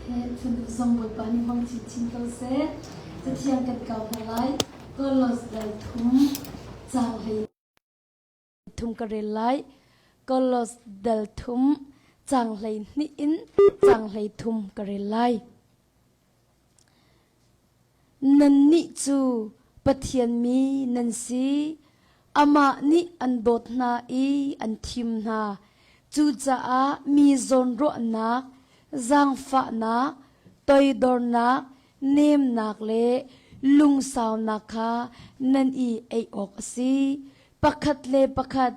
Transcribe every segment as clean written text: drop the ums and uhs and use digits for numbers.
He fanu zong Bawipa nih hmang chinchin ko seh. Cathiang kan kau hna lai. Kolos dal thum caang hlei thum ka rel lai. Kolos dal thum caang 12 in caang 33 ka rel lai. Nannih cu Pathian mi nan si. Amah nih an dawt hna i an thim hna. Cucaah mi zawnruahnak, zaangfahnak, toidornak, nemnak le lungsaunak kha nan i ei awk a si. Pakhat le pakhat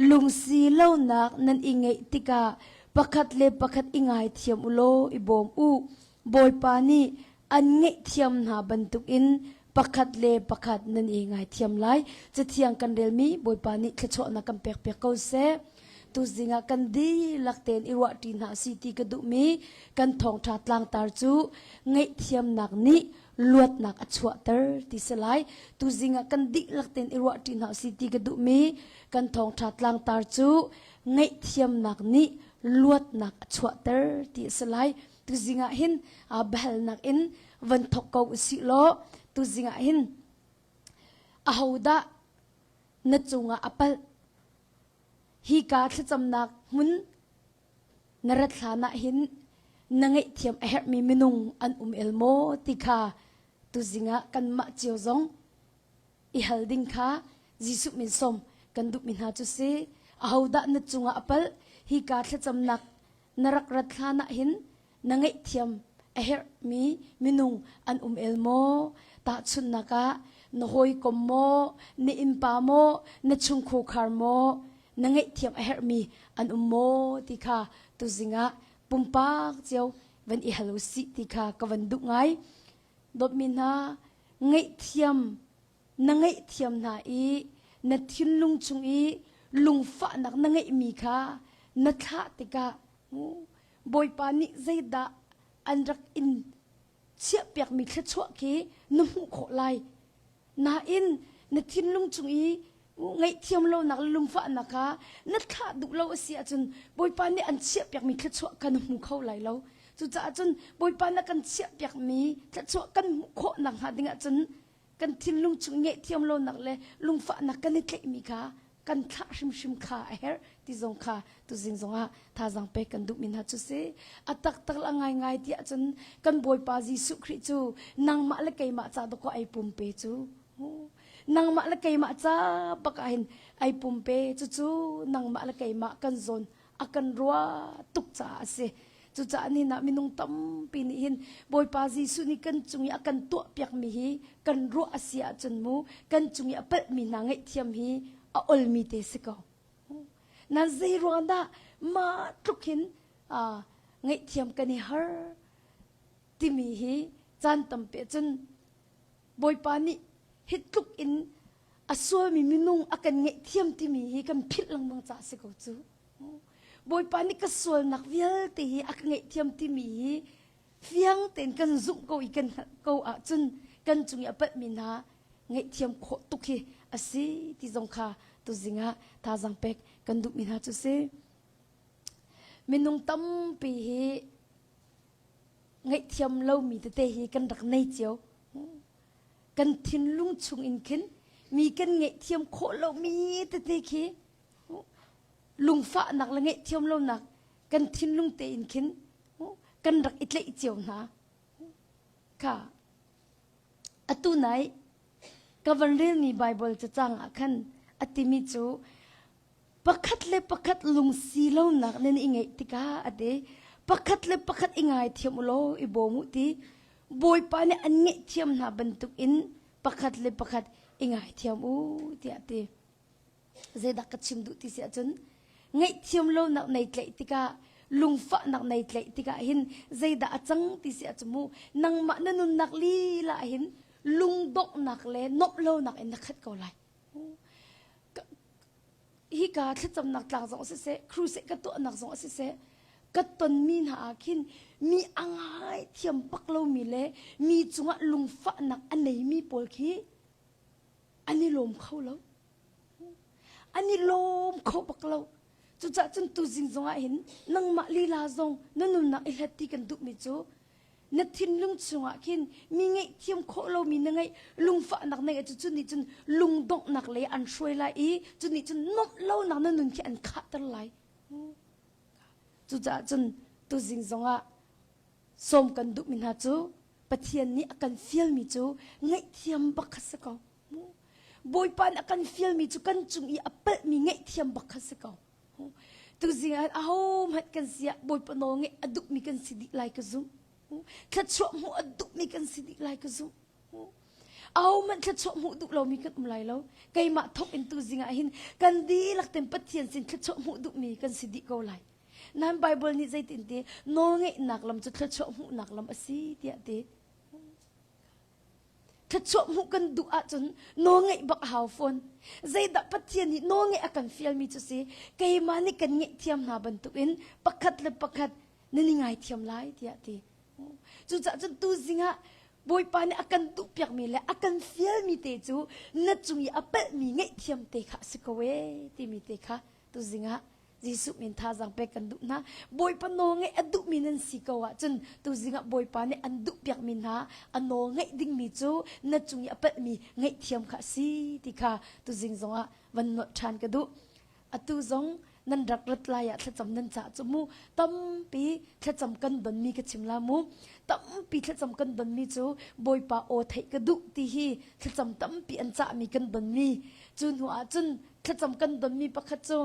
lungsi lonak nan i ngeih tikah pakhat le pakhat i ngaithiam u law i bawm u. Bawipa nih an ngaihthiam hna bantukin pakhat le pakhat nan i ngaithiam lai. Cathiang kan relmi Bawipa nih thluachuahnak kan pekpiak ko seh. Tuzing ah kan dihlak tein i ruahṭi hna si ti ka duhmi kan thawngṭha tlangtar cu ngaihthiamnak nih luatnak a chuahter ti si lai. Tuzing ah kan dihlak tein i ruahṭi hna si ti ka duhmi kan thawngṭha tlangtar cu ngaihthiamnak nih luatnak a chuahter ti a si lai. Tuzing ah hin biahalnak in van thawk ko usih law tuzing ah hin ahodah na cungah a palh hika thlacamnak hmun na rat hlan ah hin na ngaihthiam a herhmi minung an um el maw ti kha tuzing ah kanmah cio zong i hal ding kha Jesuh min sawm kan duhmi hna cu si. Ahodah na cungah a palh hika thlacamnak na rak rat hlan ah hin na ngaihthiam a herhmi minung an um el maw? Tahchunhnak ah na hawikom maw, na innpa maw, na chungkhar maw, na ngaihthiam a herhmi an um maw ti kha tuzing ah pumpak cio van i hal u sih ti kha ka van duh ngai. Dawtmi hna, ngaihthiam na ngaihthiam hna i na thinlung chung i lungfahnak na ngeihmi kha na thlah tikah Bawipa nih zeidah an rak in chiahpiakmi thluachuah khi na hmuh khawh lai. Nain na thinlung chung i ngaihthiam lonak le lungfahnak kha na thlah duh lo a si ahcun Bawipa nih an chiahpiakmi thluachuah kha na hmu kho lai lo. Cucaah cun Bawipa na kan chiahpiakmi thluachuah kan hmuh khawh nakhnga ding ahcun kan thinlung chung ngaihthiam lonak le lungfahnak kan i tlaihmi kha kan thlah hrimhrim kha a herh ti zong kha tuzing zongah thazaang pek kan duhmi hna cu si. A taktak la ngaingai tiah cun kan Bawipa Jesuh Khrih cu nangmah le keimah ca dawkaw ai pumpe cu. Nangmah le keimah ca bak ah hin ai pumpe cucu nangmah le keimah kan zawn a kan ruah tuk caah a si. Cucaah nihin ah minung tampi nih hin Bawipa Jesuh nih kan cung i a kan tuahpiakmi hi kan ruah a si ahcun mu kan cung i a palhmi hna ngaihthiam hi a olmi te si ko. Nan zei ruang dah mah tluk hin ngaihthiam kan i har timi hi caan tampi cun Bawipa nih hi tluk in a sualmi minung a kan ngaihthiam timi hi kan philh lengmang caah si ko cu. Bawipa nih ka sualnak vialte hi a ka ngaihthiam timi hi fiang tein kan zumh ko i kan hngalh ko ahcun kan cung i a palhmi hna ngaihthiam khawh tuk hi a si ti zong kha tuzing ah thazaang pek kan duhmi hna cu si. Minung tampi hi ngaihthiam lomi tete hi kan rak nei cio. Kan thinlung chung in khin mi kan ngaihthiam khawh lomi tete khi lungfahnak le ngaihthiam lonak kan thinlung tein khin kan rak i tlaih cio hna. Kha atu nai ka van relmi Bible cacang ah khan a timi cu pakhat le pakhat lungsi lonak nan i ngeih tikah a ti pakhat le pakhat i ngaithiam u law i bawm u ti Bawipa nih an ngaihthiam hna bantuk in pakhat le pakhat i ngaithiam u tiah a ti. Zeidah ka chim duh ti si ahcun ngaihthiam lonak nei tlaih tikah lungfahnak nei tlaih tikah hin zeidah a cang ti si ahcun mu nangmah na nunnak lila ah hin lungdonghnak le nuamh lonak in na khat ko lai. Hika thlacamnak tlang zong siseh, crusade ka tuahnak zong siseh, ka tonmi hna ah khin mi a ngai thiam bak lomi le mi cungah lungfahnak a neimi pawl khi an i lawm kho lo. An i lawm kho bak lo. Cucaah cun tuzing zongah hin nangmah lila zong na nunnak i hlat ti kan duhmi cu. Na thinlung chungah khin mi ngaihthiam khawh lomi na ngeih lungfahnak na ngeih cu cu nih cun lungdonghnak lei an hruai lai i cu nih cun nuamh lonak na nun khi an khahter lai. Cucaah cun tuzing zongah sawm kan duhmi hna cu Pathian nih a kan fialmi cu ngaihthiam bak kha si ko. Bawipa nih a kan fialmi cu kan cung i a palhmi ngaihthiam bak kha si ko. Tuzing ah ahohmanh kan si ah Bawipa nawl ngeih a duhmi kan si dih lai ka zumh. Thluachuah hmuh a duhmi kan si dih lai ka zumh. Ahohmanh thluachuah hmuh duh lomi kan um lai lo. Keimah thawk in tuzing ah hin kan dihlak ten Pathian sin thluachuah hmuh duhmi kan si dih ko lai. Nan Bible nih zeitin ti nawlngeihnak lam cu thluachuah hmuhnak lam a si tiah ti. Thluachuah hmuh kan duh ahcun nawlngeih bak a hau fawn. Zeidah Pathian nih nawlngeih a kan fialmi cu si keimah nih kan ngeihthiam hna bantukin pakhat le pakhat nan i ngaithiam lai tiah ti. Cucaah cun tuzing ah Bawipa nih a kan duhpiakmi le a kan fialmi te cu na cung i a palhmi ngaihthiam te kha a si ko ee timi te kha tuzing ah Jesuh min thazaang pek kan duh hna. Bawipa nawl ngeih a duhmi nan si ko ahcun tuzing ah Bawipa nih an duhpiakmi hna a nawl ngeih dingmi cu na cung i a palhmi ngaihthiam kha a si ti kha tuzing zongah van nolh ṭhan ka duh. Atu zong nan rak rat lai ah thlacam nan cah cu mu tampi thlacam kan donmi ka chim la mu tampi thlacam kan donmi cu Bawipa aw theih ka duh ti hi thlacam tampi an cahmi kan donmi cu hnu ah cun thlacam kan donmi pakhat cu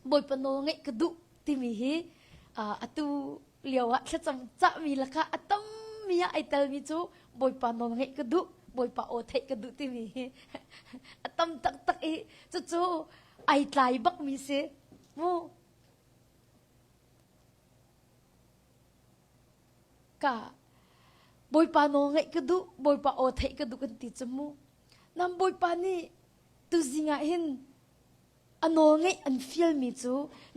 Bawipa nawl ngeih ka duh timi hi atu lio ah thlacam cahmi lakah a tammi ah ai telmi cu Bawipa nawl ngeih ka duh Bawipa aw theih ka duh timi hi a tam taktak i cucu ai tlai bakmi si mu ka Bawipa nawl ngeih ka duh Bawipa aw theih ka duh kan ti cu mu nam Bawipa nih tuzing ah hin a nawl ngeih an fialmi cu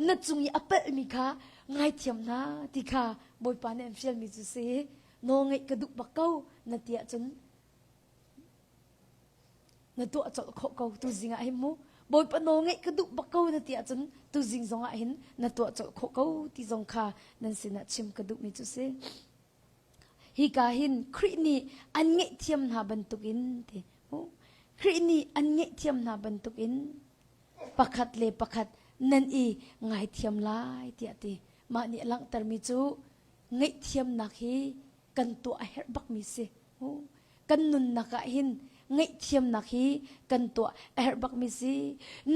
na cung i a palhmi kha ngaithiam hna ti kha Bawipa nih an fialmi cu si nawl ngeih ka duh bak ko na ti ahcun na tuah colh khawh ko tuzing ah hin mu Bawipa nawl ngeih ka duh bak ko na ti ahcun tuzing zong ah hin na tuah colh khawh ko ti zong kha nan sinah chim ka duhmi cu si. Hika hin Khrih nih an ngaihthiam hna bantukin ti Khrih nih an ngaihthiam hna bantukin pakhat le pakhat nan i ngaithiam lai tiah ti. Mah nih a langhtermi cu ngaihthiamnak hi kan tuah a herh bakmi si. Kan nunnak ah hin ngaihthiamnak hi kan tuah a herh bakmi si.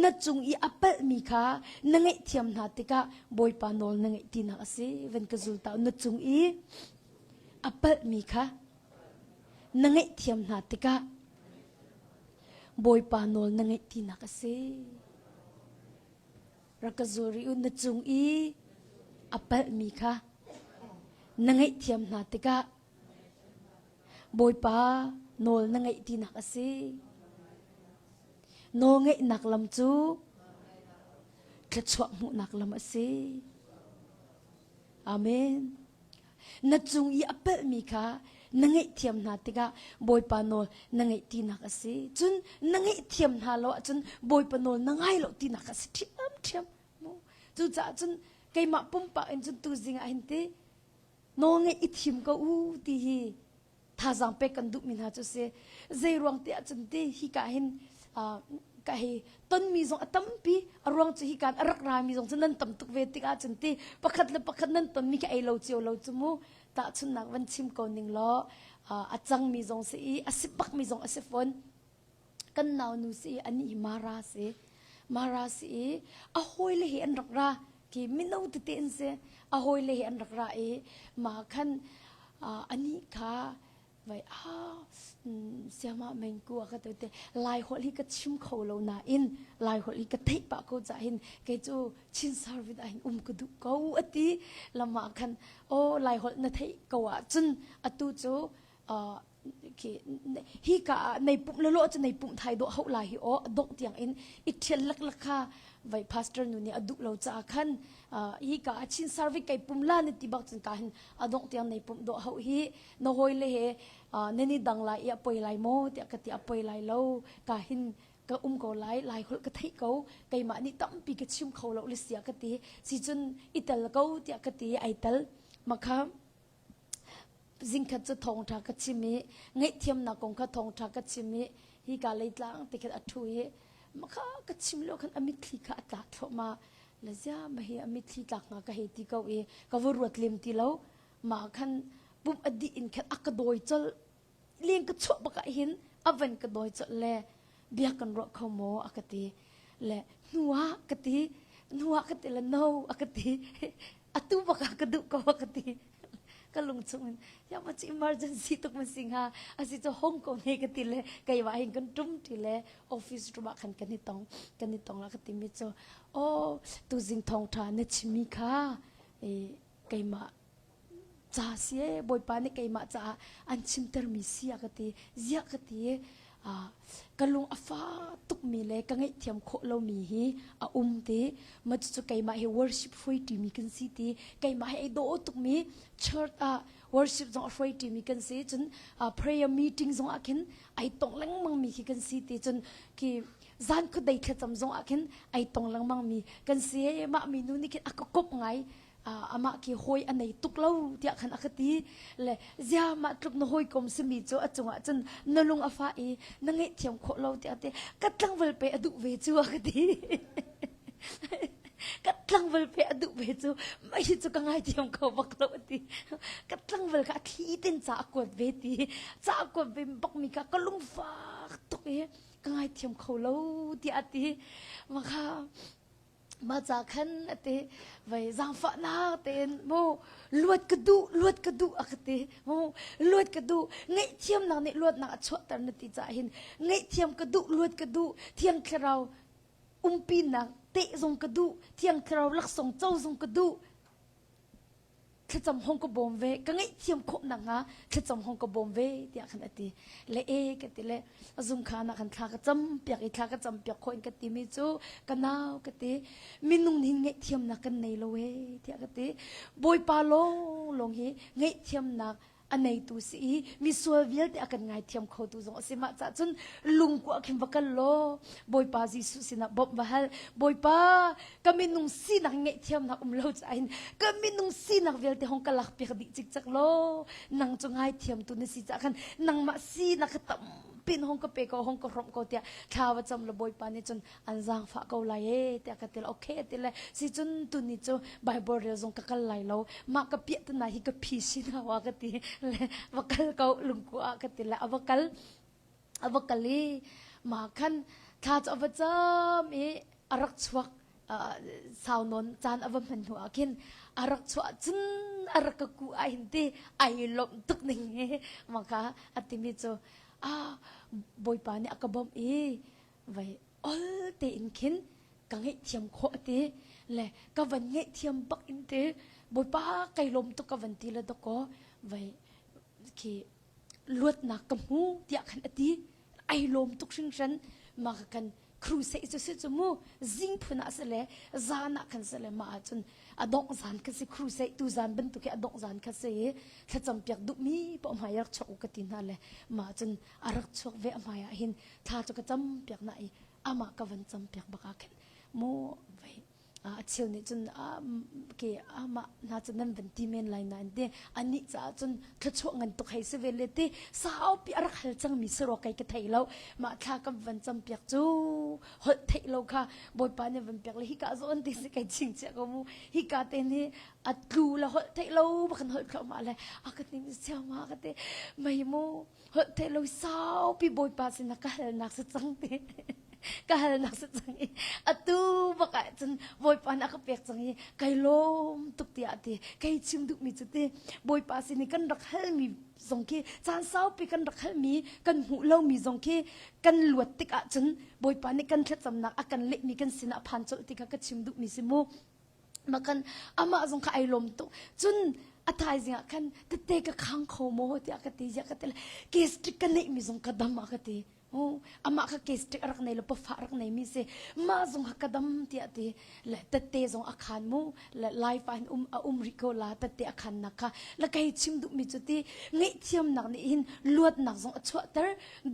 Na cung i a palhmi kha na ngaihthiam hna tikah Bawipa nawl na ngeih tinak a si. Van ka zul ta na cung i a palhmi kha na ngaihthiam hna tikah Bawipa nawl na ngeih tinak a si. Rak ka zul rih u na cung i a palhmi kha na ngaihthiam hna tikah Bawipa nawl na ngeih tinak a si. Nawl ngeihnak lam cu thluachuah hmuhnak lam a si. Amen. Na cung i a palhmi kha na ngaihthiam hna tikah Bawipa nawl na ngeih tinak a si. Cun na ngaihthiam hna lo ahcun Bawipa nawl na ngai lo tinak a si ṭhiamṭhiam. Cucaah cun keimah pumpak in cun tuzing ah hin ti nawlngeih i thim ko u ti hi thazaang pek kan duhmi hna cu si zei ruang ti ahcun ti hika hin ka hei tonmi zong a tampi a ruang cu hika a rak rami zong cu nan tam tuk ve tik ahcun ti pakhat le pakhat nan tonmi khi ei lo cio lo cu mu tahchunnak van chim ko ning law a cangmi zong si i a si bakmi zong a si fawn kan naunu si i anih hi Mara si Mara si i a hawile he an rak ra khi mino tete an si a hawile he an rak ra i ma khan anih kha vai a siama mengku a ka te lai holh hi ka chim kho lo nain lai holh hi ka theih pah ko ca hin kei cu Chin service ah hin um ka duh ko ati lama khan o lai holh na theih ko ah cun atu cu hi ka ah nei pumh le lo cu nei pumh thai dawh hauh lai hi aw dongh tiang in i thial laklak kha vai pastor nu nih a duh lo caah khan hi ka ah chin service kai pum la na ti bak cun ka hin a dongh tiang nei pumh dawh hauh hi na hawi le he nan i dang lai i a poi lai maw tiah ka ti a poi lai lo ka hin ka um ko lai lai holh ka theih ko keimah nih tampi ka chim kho lo le sia ka ti si cun i tel ko tiah ka ti ai tel makha. Zingkhat cu thawngṭha ka chim i ngaihthiamnak kong kha thawngṭha ka chim i hika leitlang te khin a ṭhu i mah kha ka chim lio khan a mitthli kha a tla thluahmah. Le zia mah hi a mitthli tlak hnga ka hei ti ko i ka va ruat lem ti lo. Mah khan pumh a dih in khan a ka dawi colh. Leng ka chuah bak ah hin a van ka dawi colh le bia kan ruah kho maw a ka ti. Le hnu ah ka ti. Hnu ah ka ti le no a ka ti. Atu bak ah ka duh ko a ka ti. Ka lung chung in ya ma ci emergency tuk ma si hnga asi cu hong ko ne ka ti le keimah hin kan tum ti le office room ah khan kan i tong kan i tong la ka ti mi cu oh tuzing thawngtha na chimmi kha e keimah ca si e bawipa nih keimah caah an chimtermi si a ka ti ziah ka ti ka lung a fa tukmi le ka ngaihthiam khawh lomi hi a um ti ma cucu keimah hi worship hruai ṭimi kan si ti keimah hi ei dawh tukmi church ah worship zong a hruai ṭimi kan si cun prayer meeting zong ah khin ai tong lengmang mi khi kan si ti cun khi zan khuadei thlacam zong ah khin ai tong lengmang mi kan si mah mi nu nih khin a ka kop ngai amah khi hawi a nei tuk lo tiah khan a ka ti le zia mah tluk na hawikom simi cu a cungah cun na lung a fah i na ngaihthiam khawh lo tiah ti ka tlangval pe a duh ve cu a ka ti ka tlangval pe a duh ve cu mah hi cu ka ngaithiam kho bak lo a ti ka tlangval kha a thli ten ca a kuat ve ti ca a kuat ve bak mi kha ka lungfak tuk i ka ngaithiam kho lo tiah a ti mah kha Mah ca khan a ti vei zaangfahnak tein mu luat ka duh luat ka duh a ka ti mu luat ka duh ngaihthiamnak nih luatnak a chuahter na ti caah hin ngaihthiam ka duh luat ka duh thiang thlarau umpinak teh zong ka duh thiang thlarau laksawng co zong ka duh thlacam hong ka bawm ve ka ngaihthiam khawh nakhnga thlacam hong ka bawm ve tiah khan a ti le e ka ti le a zum khan ah khan thla ka cam piak i thla ka cam piak khawh in ka ti mi cu ka nau ka ti minung nih ngaihthiamnak kan nei lo e tiah ka ti bawipa lawng lawng hi ngaihthiamnak a neitu si i misual vialte a kan ngaithiam khotu zong a si mah cah cun lungkua khin va kal law Bawipa Jesuh sinah bawmh va hal Bawipa ka minung sinak ngaihthiamnak um lo cain ka minung sinak vialte hong ka lak piak dih cikcek law nang cu ngaithiamtu na si cah khan nangmah sinak kha tampi in hong ka pe ko hong ka hrawmh ko tiah thla va cam la Bawipa nih cun an zaangfah ko lai e tiah ka ti le okay ti le si cun tuni cu Bible rel zong ka kal lai lo mah ka piah tana hi ka phi si na wa ka ti le va kal ko lungku ah ka ti le a va kal a va kal i mah khan thla cu a va cam i a rak chuak sau nawn caan a va hman hnu ah khin a rak chuah cun a rak ka ku ah hin ti ai lawmh tuk ning hi mah kha a timi cu ah bawipa nih a ka bawmh i vai ol tein khin ka ngaihthiam khawh a ti le ka van ngaihthiam bak in ti bawipa kai lawm tuk ka van ti le dakaw vai khi luatnak ka hmu tiah khan a ti ai lawm tuk hringhran ma ka kan crusade cu si cu mu zing phun ah si le zan ah khan si le ma ahcun a dongh zan kha si crusade tu zan bantuk hi a dongh zan kha si i thlacam piak duhmi paoh hmai rak chuak u ka ti hna le ma cun a rak chuak ve a hmai ah hin thla cu ka cam piak na i amah ka van cam piak bak ah khin mu vei a cheu nih cun ke amah hna cu nan van ti men lai nain te anih caah cun thluachuah ngan tuk hei si ve le ti saupi a rak hal cangmi si rua kai ka thei lo mah thla kan van cam piak cu holh theih lo kha bawipa nih van piak le hika zawn ti si kai chingchiah ko mu hika te nih a tlu le holh theih lo bakan holh thluahmah le a ka ning siama ka te mei mu holh theih lo saupi bawipa sinah ka halnak si cang ti ka halnak si cang i atu bak ah cun bawipa nih a ka pek cang i kai lawm tuk tiah ti kai chim duhmi cu ti bawipa sin i kan rak halmi zong khi caan saupi kan rak halmi kan hmuh lomi zong khi kan luat tik ahcun bawipa nih kan thlacamnak a kan lehmi kan sinah phan colh ti kha ka chim duhmi si mu Makan amah zong kha ai lawm tuk. Cun a thaizing ah khan tete ka khang kho maw tiah ka ti ziah ka ti le gastric ka neih mi zong ka dam ah ka ti. Oh, amah kha gastric a rak nei lo pafa rak nei mi si. Mah zong kha ka dam tiah ti le tete zong a khan mu le life ah hin um a um rih ko la tete a khan nak kha la kai chim duh mi cu ti ngaihthiamnak nih hin luatnak zong a chuahter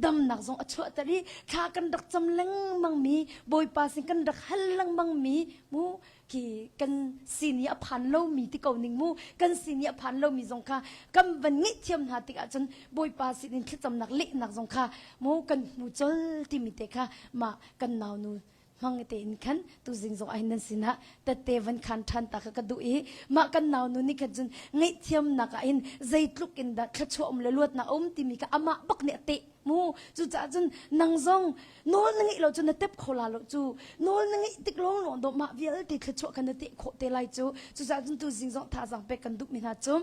damnak zong a chuahter i thla kan rak cam lengmang mi Bawipa sin kan rak hal lengmang mi mu. Khi kan sin i a phan lomi ti ko ning mu kan sin i a phan lomi zong kha kan van ngaihthiam hna tikah cun Bawipa sin in thlacamnak lehnak zong kha mu kan hmu col timi te kha mah kan naunu hmang tein khan tuzing zong ah nan sinah tette van khan ṭhan ta kha ka duh i mah kan naunu nih khan cun ngaihthiamnak ah hin zeitluk in dah thluachuah um le luatnak a um timi kha amah bak nih a teh mu. Cucaah cun nang zong nawl na ngeih lo cu na tep kho la lo cu. Nawl na ngeih tik lawng lawng dawh mah vialte thluachuah kha na teh khawh te lai cu. Cucaah cun tuzing zong thazaang pek kan duhmi hna cu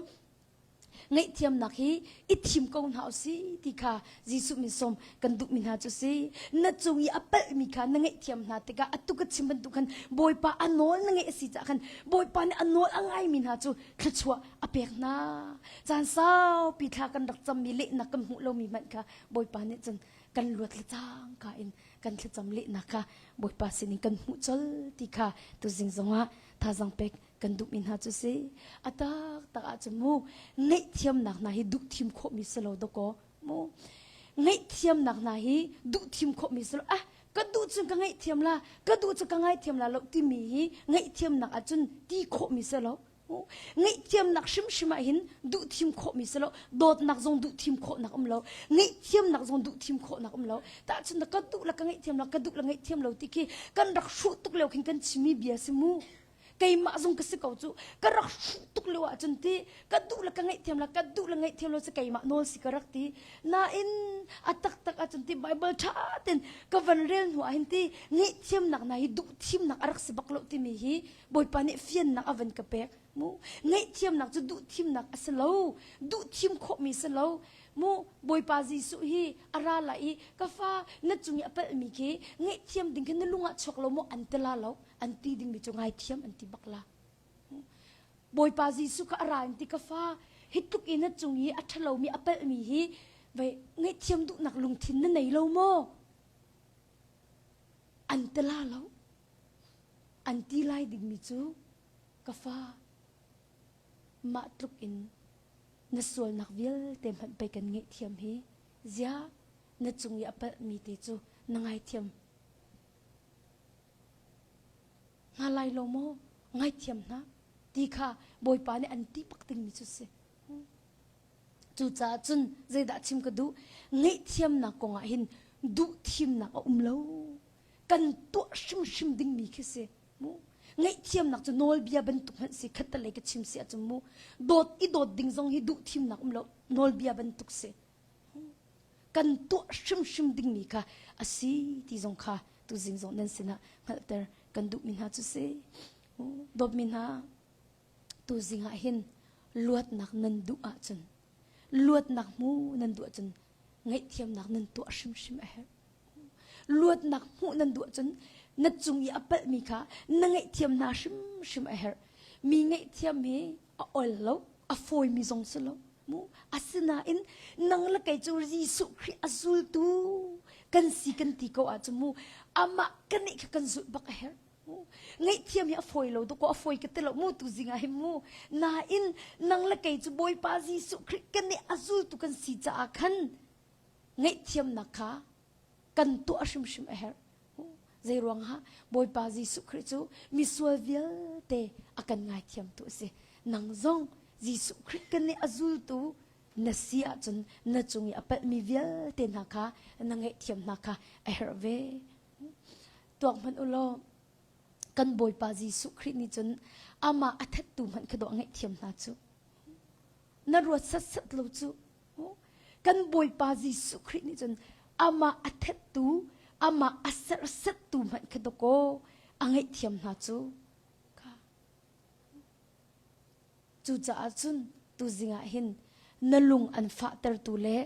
ngaihthiamnak hi i thim ko hna usih ti kha Jesuh min sawm kan duhmi hna cu si. Na cung i a palhmi kha na ngaihthiam hna tikah atu ka chim bantuk khan Bawipa a nawl na ngeih a si caah khan Bawipa nih a nawl a ngaimi hna cu thluachuah a pek hna. Caan saupi thla kan rak cammi lehnak kan hmuh lomi hmanh kha Bawipa nih cun kan luat le cangka in kan thlacam lehnak kha Bawipa sinin kan hmuh colh ti kha tuzing zongah thazaang pek kan duhmi hna cu si. A taktak ahcun mu ngaihthiamnak hna hi duh thim khawhmi si lo dawkaw mu. Ngaihthiamnak hna hi duh thim khawhmi si lo. Ah ka duh cun ka ngaihthiam la, ka duh cu ka ngaithiam la lo timi hi ngaihthiamnak ahcun ti khawhmi si lo. Ngaihthiamnak hrimhrim ah hin duh thim khawhmi si lo. Dawtnak zong duh thim khawhnak um lo. Ngaihthiamnak zong duh thim khawhnak um lo. Tahchun ka duh la ka ngaihthiam la, ka duh la ngaihthiam lo ti khi kan rak hruh tuk lio khin kan chimmi bia si mu. Keimah zong ka si ko cu. Ka rak hruh tuk lio ahcun ti ka duh le ka ngaihthiam la, ka duh le ngaihthiam lo si keimah nawl si ka rak ti. Nain a taktak ahcun ti Bible ṭha tein ka van rel hnu ah hin ti ngaihthiamnak hna hi duh thimnak a rak si bak lo timi hi Bawipa nih fiannak a van ka pek. Mu ngaihthiamnak cu duh thimnak a si lo. Duh thim khawhmi si lo. Mu Bawipa Jesuh hi a ra lai i ka fa na cung i a palhmi khi ngaihthiam ding khi na lung ah chuak lo maw an ti la lo. An ti dingmi cu ngaithiam an ti bak la. Bawipa Jesuh kha a ra in ti ka fa hi tluk i na cung i a ṭhalomi a palhmi hi vei ngaihthiam duhnak lungthin na nei lo maw? An ti la lo. An ti lai dingmi cu ka fa mah tluk in na sualnak vialte hmanh pei kan ngaihthiam hi ziah na cung i a palhmi te cu na ngaithiam hna lai lo maw? Ngaithiam hna ti kha Bawipa nih an ti bak dingmi cu si. Cucaah cun zeidah chim ka duh? Ngaihthiamnak kongah hin duh thimnak a um lo. Kan tuah hrimhrim dingmi khi si. Mu. Ngaihthiamnak cu nawlbia bantuk hmanh si khattelei ka chim si ahcun mu. Dawt i dawt ding zong hi duh thimnak um lo. Nawlbia bantuk si. Kan tuah hrimhrim dingmi kha a si ti zong kha tuzing zong nan sinah hngalhter kan duhmi hna cu si. Dawtmi hna, tuzing ah hin luatnak nan duh ahcun luatnak hmu nan duh ahcun ngaihthiamnak nan tuah hrimhrim a herh. Luatnak hmuh nan duh ahcun na cung i a palhmi kha na ngaihthiam hna hrimhrim a herh. Mi ngaihthiam hi a ol lo, a fawimi zong si lo. Mu asinain nang le kei cu Jesuh Khrih a zultu kan si kan ti ko ahcun mu amah kan nih kha kan zulh bak a herh. Ngaihthiam hi a fawi lo dawkaw a fawi ka ti lo mu tu zing ah hin mu. Nain nang le kei cu Bawipa Jesuh Khrih kan nih a zultu kan si caah khan ngaihthiamnak kha kan tuah hrimhrim a herh. Zei ruangah Bawipa Jesuh Khrih cu misual vialte a kan ngaithiamtu a si. Nang zong Jesuh Khrih kan nih a zultu na si ahcun na cung i a palhmi vialte hna kha na ngaihthiam hna kha a herh ve. Tuak hmanh u law kan Bawipa Jesuh Khrih nih cun amah a thattu hmanh kha dawh a ngaihthiam hna cu. Na ruat satsat lo cu. Kan Bawipa Jesuh Khrih nih cun amah a thattu, amah a serhsattu hmanh kha dawkaw a ngaihthiam hna cu. Cucaah cun tuzing ah hin na lung an fahtertu le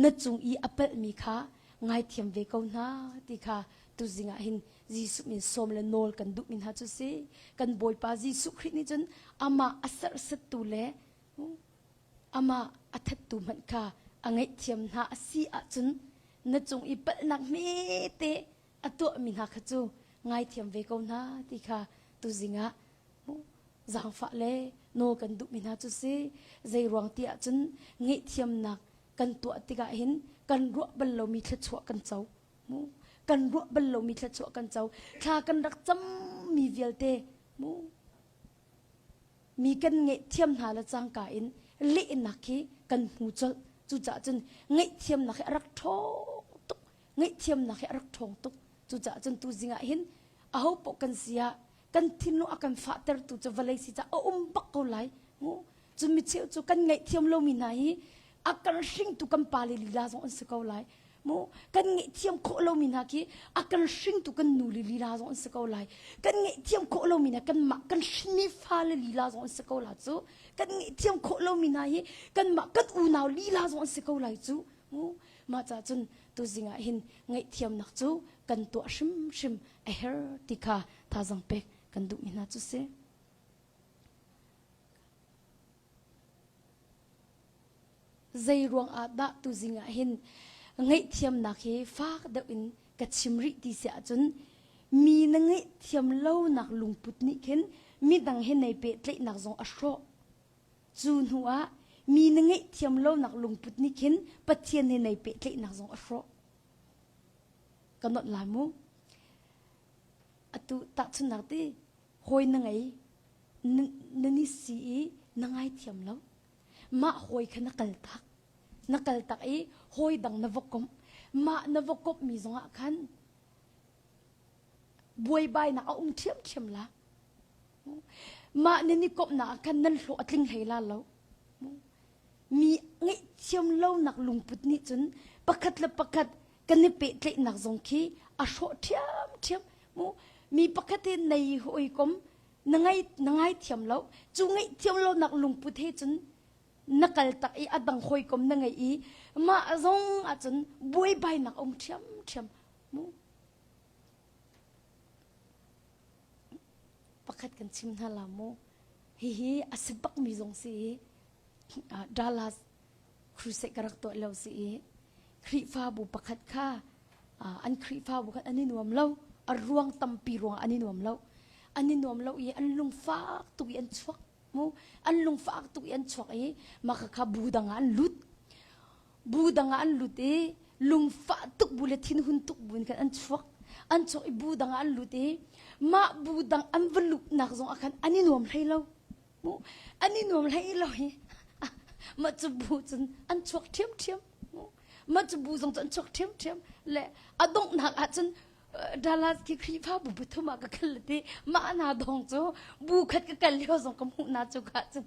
na cung i a palhmi kha ngaithiam ve ko hna ti kha tuzing ah hin Jesuh min sawm le nawl kan duhmi hna cu si. Kan Bawipa Jesuh Khrih nih cun amah a serhsattu le amah a thattu hmanh kha a ngaihthiam hna a si ahcun na cung i palhnak hmete a tuahmi hna kha cu ngaithiam ve ko hna ti kha tuzing ah zaangfah le nawl kan duhmi hna cu si. Zei ruang ti ahcun ngaihthiamnak kan tuah tikah hin kan ruah bal lomi thluachuah kan co. Mu kan ruah bal lomi thluachuah kan co. Thla kan rak cammi vialte mu. Mi kan ngaihthiam hna le cangka in lehnak hi kan hmu colh. Cucaah cun ngaihthiamnak hi a rak ṭhawng tuk. Ngaihthiamnak hi a rak ṭhawng tuk. Cucaah cun tuzing ah hin aho paoh kan si ah kan thinlung a kan fahtertu cu vawlei si caah a um bak ko lai. Cun micheu cu kan ngaihthiam lomi hna hi a kan hringtu kan pale lila zong an si ko lai. Mu kan ngaihthiam khawh lomi hna khi a kan hringtu kan nu le lila zong an si ko lai. Kan ngaihthiam khawh lomi hna kanmah kan hrinmi fale lila zong an si ko la cu. Kan ngaihthiam khawh lomi hna hi kanmah kan unau lila zong an si ko lai cu. Mu mah ca cun tuzing ah hin ngaihthiamnak cu kan tuah hrimhrim a her ti kha thazang pek kan duhmi hna cu si. Zei ruang ah dah tuzing ah hin ngaihthiamnak hi fak deuh in ka chim rih ti si ahcun mi na ngaihthiam lonak lungput nih khin midang he nei pehtlaihnak zong a hrawh. Cu hnu ah mi na ngaihthiam lonak lungput nih khin Pathian he nei pehtlaihnak zong a hrawh. Ka nolh lai mu. Atu tahchunhnak ti hawi na ngei na ni si i na ngaithiam lo. Mah hawi kha na kal tak. Na kal tak i hawi dang na va komh. Mah na va komhmi zongah khan buaibainak a um ṭhiamṭhiam la. Mah nan i komhnak ah khan nan hlawh a tling hlei la lo. Mi ngaihthiam lonak lungput nih cun pakhat le pakhat kan i pehtlaihnak zong khi a hrawh ṭhiamṭhiam. Mu mi pakhat hi nei hawikom na ngai na ngaithiam lo. Cu ngaihthiam lonak lungput he cun na kal tak i a dang hawikom na ngei i mah zong ahcun buaibainak a um ṭhiamṭhiam. Mu pakhat kan chim hna la mu hihi a si bakmi zong si i Dallas crusade ka rak tuah lo si i Khrihfabu pakhat kha an Khrihfabu khan an i nuam lo a ruang tampi ruang an i nuam lo an i nuam lo i an lungfak tuk i an chuak mu an lungfak tuk i an chuak i mah kha bu dang ah an lut Bu dang ah an lut i lungfah tuk bu le thinhun tuk bu in khan an chuak. An chuak i bu dang ah an lut i mah bu dang an va luhnak zong ah khan an i nuam hlei lo. An i nuam hlei lo i mah cu bu cun an chuak ṭhiamṭhiam. Mah cu bu zong cu an chuak ṭhiamṭhiam. Le a donghnak ah cun Dallas khi Khrihfabu pathum ah ka kal ti mah hna dong cu bu khat ka kal lio zong ka hmuh hna cu ka cun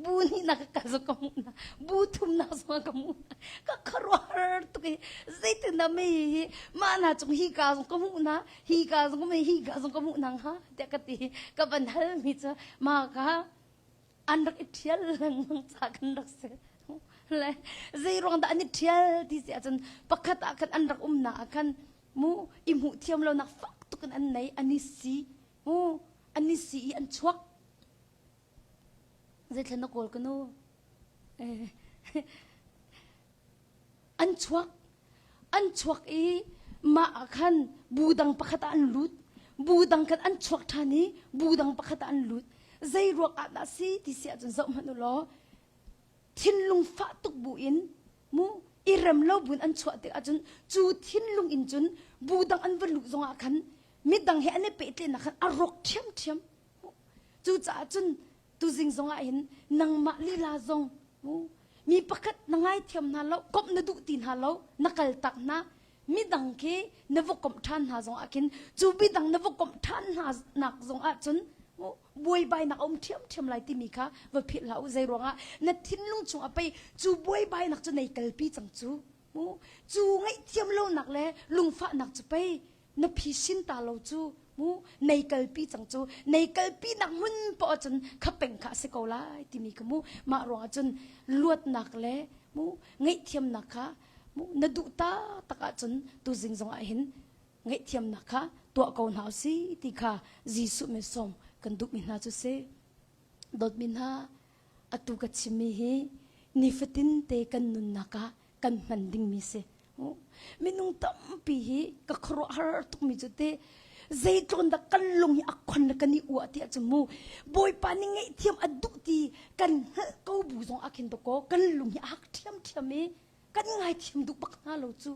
bu nih na ka kal zong ka hmuh na bu thum na zong ka hmuh na ka khuaruahhar tuk i zeitin dah mei hi mah na cung hi ka zong ka hmuh na hi ka zong ka hi ka zong ka hmuh nang ha tiah ka ti ka van hal mi cu ma ka an rak i ṭhial lengmang ca kan rak si le zei ruang dah an i ṭhial ti si ahcun pakhat ah khan an rak umnak ah khan mu i hmuh thiam lo nak fak tuk in an nei an i si mu an i si i an chuak Zeithla na kawl ka nu? An chuak. An chuak i mah ah khan bu dang pakhat ah an lut. Bu dang khan an chuak ṭhan i bu dang pakhat ah an lut. Zei ruang ah dah si ti si ahcun zoh hmanh u law thinlung fah tuk bu in mu i rem lo buin an chuah tik ahcun cu thinlung in cun bu dang an va luh zongah khan midang he an i pehtlaihnak khan a rawk ṭhiamṭhiam. Cucaah cun tuzing zongah hin nangmah lila zong mi pakhat na ngaithiam hna lo, komh na duh ti hna lo, na kal tak hna, midang khi na va komh ṭhan hna zong ah khin cu midang na va komh ṭhan hna nak zong ah cun buaibainak a um ṭhiamṭhiam lai timi kha va philh hlah u. Zei ruangah na thinlung chung ah pei cu buaibainak cu nei kalpi cang cu. Cu ngaihthiam lonak le lungfahnak cu pei na phisin ta lo cu mu nei kalpi cang cu nei kalpi nak hmun poah cun kha peng kha a si ko lai timi ka mu mah ruangah cun luatnak le mu ngaihthiamnak kha mu na duh ta tak ahcun tuzing zong ah hin ngaihthiamnak kha tuah ko hna si ti kha Jesuh min sawm kan duhmi hna cu si dawtmi hna atu ka chimmi hi nifatin te kan nunnak ah kan hman dingmi si. Minung tampi hi ka khuaruahhar tukmi cu te zeitlun dah kan lung hi a khon le kan i uah ti ahcun mu Bawipa nih ngaihthiam a duh ti kan hngalh ko bu zong ah khin dakaw kan lung hi a hak ṭhiamṭhiam i kan ngaithiam duh bak hna lo cu.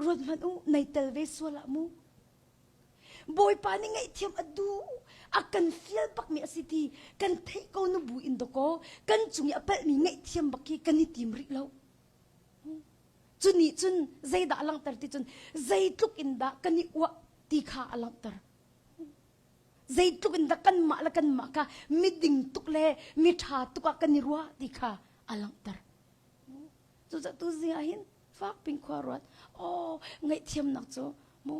Ruat hmanh u, nei tel ve sual ah mu. Bawipa nih ngaihthiam a duh a kan fial bakmi a si ti kan theih ko nu bu in dawkaw kan cung i a palhmi ngaihthiam bak khi kan i tim rih lo. Cu nih cun zeidah a langhter ti cun zeitluk in dah kan i uah ti kha a langhter. Zeitluk in dah kanmah le kanmah kha miding tuk le miṭha tuk ah kan i ruah ti kha a langhter. Cucaah tu zing ah hin fak pin khua ruat. Oh, ngaihthiamnak cu mu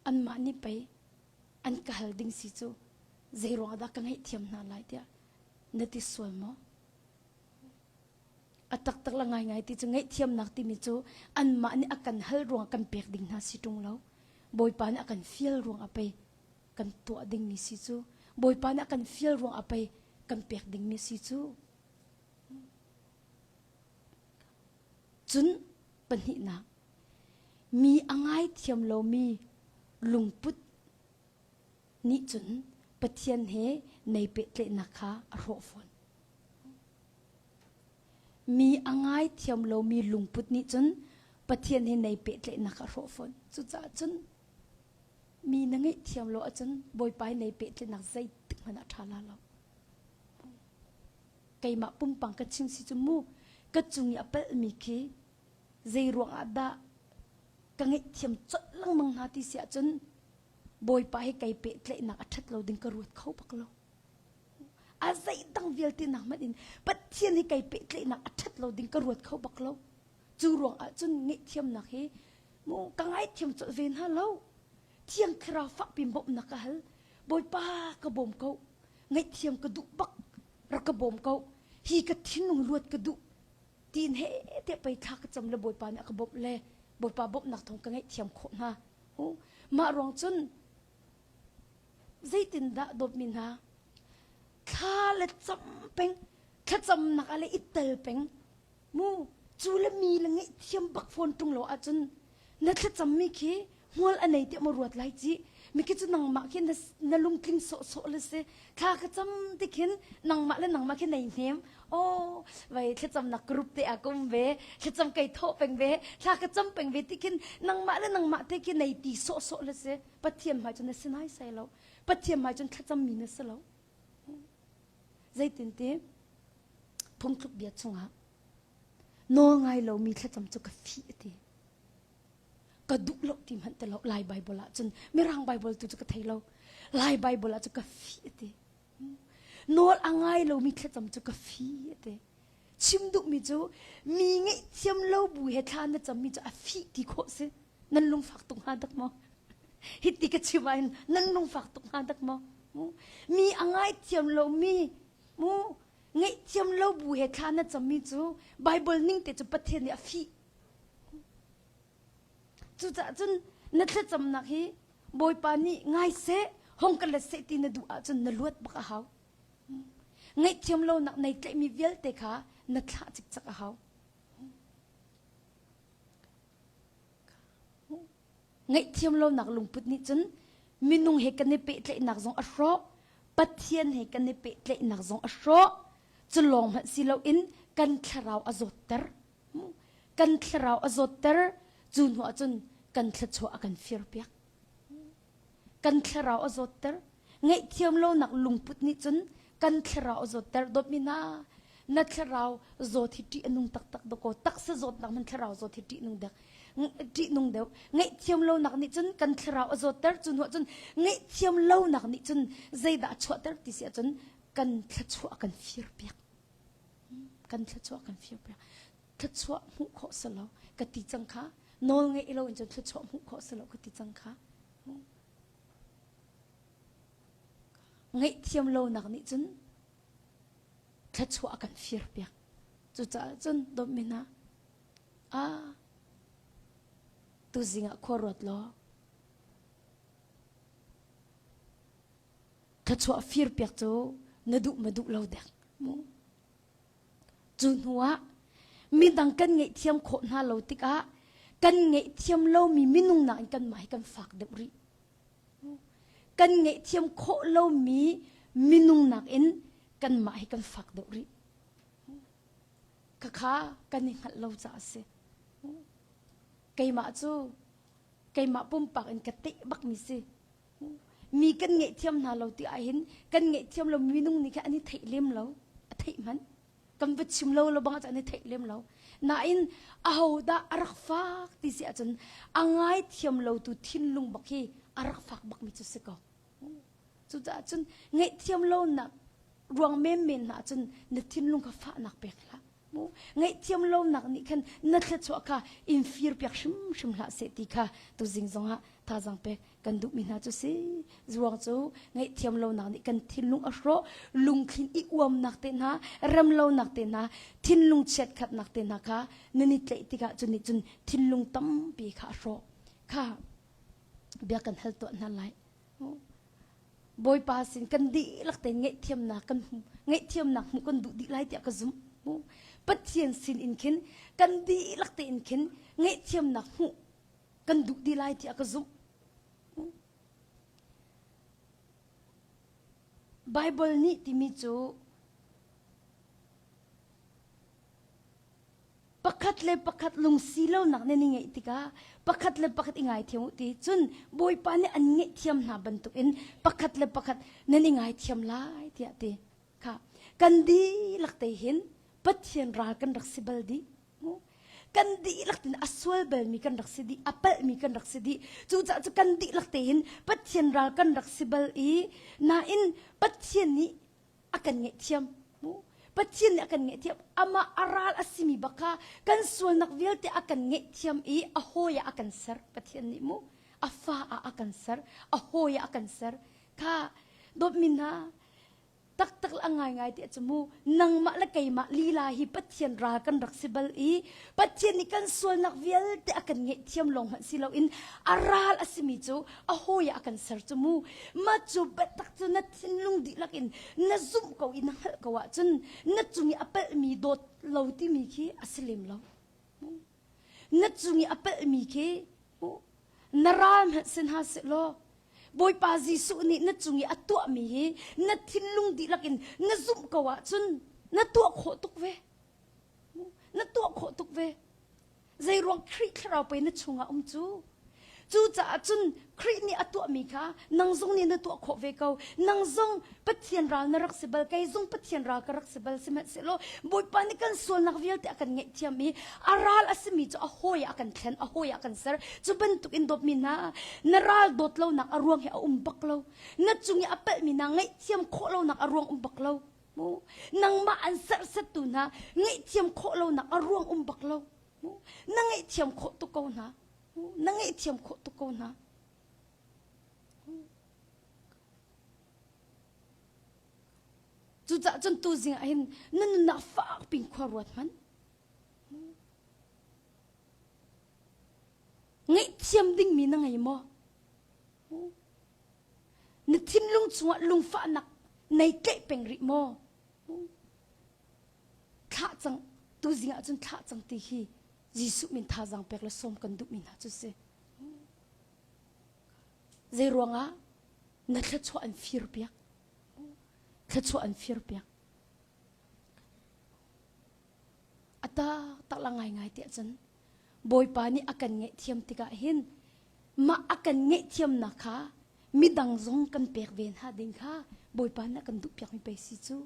anmah nih pei an ka hal ding si cu zei ruangah dah ka ngaihthiam hna lai tiah na ti sual maw? A taktak la ngaingai ti cu ngaihthiamnak timi cu anmah nih a kan hal ruangah kan pek ding hna si ṭung lo. Bawipa nih a kan fial ruangah pei kan tuah dingmi si cu. Bawipa nih a kan fial ruangah pei kan pek dingmi si cu. Cun pahnihnak, mi a ngaithiam lomi lungput nih cun Pathian he nei pehtlaihnak kha a hrawh fawn. Mi a ngaithiam lomi lungput nih cun Pathian he nei pehtlaihnak a hrawh fawn. Cucaah cun mi na ngaihthiam lo ahcun Bawipa he nei pehtlaihnak zeitik hmanh ah a ṭha la lo. Keimah pumpang ka chim si cu mu ka cung i a palhmi khi zei ruangah dah ka ngaihthiam colh lengmang hna ti si ahcun Bawipa he kai pehtlaihnak a ṭhat lo ding ka ruat kho bak lo. A zeidang vialte nak hmanh in Pathian he kai pehtlaihnak a ṭhat lo ding ka ruat kho bak lo. Cu ruangah cun ngaihthiamnak hi mu ka ngaithiam colh ve hna lo. Thiang Thlarau fakpi bawmhnak ka hal. Bawipa ka bawm ko. Ngaihthiam ka duh bak. Rak ka bawm ko. Hi ka thinlung luat ka duh. Tiin he te pei thla ka cam le Bawipa nih a ka bawmh le Bawipa bawmhnak thawng ka ngaihthiam khawh hna. Mah ruang cun zeitindah dawtmi hna thla le cam peng thlacamnak ah le i tel peng mu cu le mi le ngaihthiam bak fawn ṭung lo ahcun na thlacammi khi hmual a nei tiah maw ruat lai ci mi khi cu nangmah khi na, na lungtling sawhsawh le si thla ka cam ti khin nangmah le nangmah khi nei hnem oh vai thlacamnak group te ah ka um ve thlacam kai thawh peng ve thla ka cam peng ve ti khin nangmah le nangmah te khi nei ti sawhsawh le si pathian hmai cun na si nai sai lo pathian hmai cun thlacam mi na si lo zeitinti phungthluk bia chungah nawl ngai lomi thlacam cu ka fih a ti ka duh lo ti hmanh ti lo lai bible ah cun mirang bible tu cu ka thei lo lai bible ah cu ka fih a ti nawl a ngai lomi thlacam cu ka fih a ti chim duhmi cu mi ngaihthiam lo bu he thla na cammi cu a fih ti khawh si nan lungfak tuk hnga dak maw hiti ka chim ah hin nan lungfak tuk hnga dak maw mi a ngaithiam lomi mu ngaihthiam lo bu he thla na cammi cu Bible ning te cu Pathian nih a fih cucaah cun na thlacamnak hi Bawipa nih ngai seh hong ka let seh ti na duh ahcun na luat bak a hau ngaihthiam lonak nei tlaihmi vialte kha na thlah cikcek a hau Ngaihthiam lonak lungput nih cun minung he kan i pehtlaihnak zong a hrawh, Pathian he kan i pehtlaihnak zong a hrawh. Cu lawng hmanh si loin kan thlarau a zawtter. Kan thlarau a zawtter. Cu hnu ah cun kan thluachuah a kan firpiak. Kan thlarau a zawtter. Ngaihthiam lonak lungput nih cun kan thlarau a zawtter. Dawtmi hna, na thlarau zawt hi ṭih a nung taktak dawkaw taksa zawtnak hmanh thlarau zawt hi ṭih nung dek ṭih nung deuh. Ngaihthiam lonak nih cun kan thlarau a zawtter. Cu hnuah cun ngaihthiam lonak nih cun zeidah a chuahter ti si ahcun kan thluachuah a kan firpiak. Kan thluachuah a kan firpiak. Thluachuah hmuh khawh si lo ka ti cang kha. Nawl ngeih lo in cun thluachuah hmuh khawh si lo ka ti cang kha. Ngaihthiam lonak nih cun thluachuah a kan firpiak. Cucaah cun dawtmi hna, ah tuzing ah khua ruat law thluachuah firpiak cu na duh ma duh lo dek mu. Cu hnuah midang kan ngaihthiam khawh hna lo tikah kan ngaihthiam lomi minung nakin kanmah hi kan fak deuh rih. Kan ngaihthiam khawh lomi minung nakin kanmah hi kan fak deuh rih. Khakha kan i hngalh lo caah a si. Keimah cu keimah pumpak in ka teh bakmi si. Mi kan ngaihthiam hna lo ti ahhin kan ngaihthiam lo minung nih khan an i theih lem lo. A theih hmanh. Kan va chim lo lo bang an i theih lem lo. Nain ahodah a rak fak ti si ahcun a ngaithiam lo tu thinlung bak hi a rak fak bakmi cu si ko. Cucaah cun ngaihthiam lonak ruang menmen hna cun na thinlung kha fahnak pek hlah. Mu ngaihthiam lonak nih khan na thluachuah kha in fir piak hrimhrim hlah seh ti kha tuzing zongah thazaang pek kan duhmi hna cu si. Zuang cu ngaihthiam lonak nih kan thinlung a hrawh, lungthlin i uamnak te hna, rem lonak te hna, thinlung chiatkhatnak te hna kha nan i tlaih tikah cu nih cun thinlung tampi kha a hrawh. Kha bia kan hal tuah hna lai. Bawipa sin kan dihlak tein ngaihthiamnak kan hmu ngaihthiamnak hmuh kan duh dih lai tiah ka zumh. Pathian sin in khin kan dihlak tein khin ngaihthiamnak hmuh kan duh dih lai tiah ka zumh. Bible nih timi cu Pakhat le pakhat lungsi lonak nan i ngeih tikah pakhat le pakhat i ngaithiam u ti cun Bawipa nih an ngaihthiam hna bantukin pakhat le pakhat nan i ngaithiam lai tiah ti kha kan dihlak te hin Pathian ral kan rak si bal dih. Kan dihlak tin a sual balmi kan rak si dih, a palhmi kan rak si dih. Cucaah cu kan dihlak te hin Pathian ral kan rak si bal i nain Pathian nih a kan ngaihthiam. Pathian nih a kan ngaihthiam. Amah a ral a simi bak kha kan sualnak vialte a kan ngaihthiam i a hawi ah a kan ser. Pathian nih mu a fa ah a kan ser, a hawi ah a kan ser. Kha dawtmi hna taktak le a ngaingai ti cu mu nangmah le keimah lila hi Pathian ral kan rak si bal i Pathian nih kan sualnak vialte a kan ngaihthiam lawng hmanh si loin a ral a simi cu a hawi ah a kan ser cu mu mah cu biatak cu na thinlung dihlak in na zumh ko i na hngalh ko ahcun na cung i a palhmi dawt lo timi khi a si lem lo na cung i a palhmi khi na ral hmanh si hna seh law Bawipa Jesuh nih na cung i a tuahmi hi na thinlung dihlak in na zumh ko ahcun na tuah khawh tuk ve na tuah khawh tuk ve Zeiruang Khrih thlarau pei na chungah um cu? Cucaah cun Khrih nih a tuahmi kha nang zong nih na tuah khawh ve ko. Nang zong Pathian ral na rak si bal, kei zong Pathian ral ka rak si bal. Sihmanhsehlaw Bawipa nih kan sualnak vialte a kan ngaihthiam i a ral a simi cu a hawi ah a kan thlen, a hawi ah a kan ser. Cu bantuk in dawtmi hna, na ral dawt lonak a ruang hi a um bak lo. Na cung i a palhmi hna ngaihthiam khawh lonak a ruang um bak lo. Nangmah an serhsattu hna ngaihthiam khawh lonak a ruang um bak lo. Na ngaihthiam khawh tuk ko hna. Na ngaihthiam khawh tuk ko hna. Cucaah cun tuzing ah hin na nunnak fak pin khua ruat hmanh. Ngaihthiam dingmi na ngei maw? Na thinlung chungah lungfahnak nei tlaih peng rih maw? Thlah cang, tuzing ah cun thlah cang ti hi Jesuh min thazaang pek le sawm kan duhmi hna cu si. Zei ruangah na thluachuah an fir piak? Thluachuah an fir piak. A taktak la ngaingai tiah cun Bawipa nih a kan ngaihthiam tikah hin mah a kan ngaihthiamnak kha midang zong kan pek ve hna ding kha Bawipa nih a kan duhpiakmi pei si cu.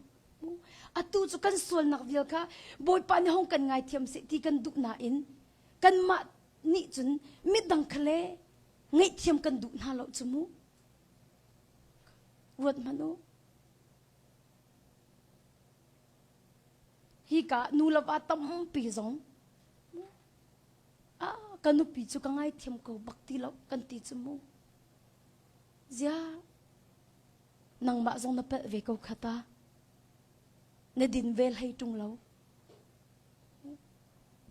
Atu cu kan sualnak vial kha Bawipa nih hong kan ngaithiam seh ti kan duh nain kanmah nih cun midang kha le ngaihthiam kan duh hna lo cu mu. Ruat hmanh u. Hika nu le va tampi zong ah ka nupi cu ka ngaithiam ko bak ti lo kan ti cu mu. Zia nangmah zong na palh ve ko kha ta. Na din vel hei ṭung lo.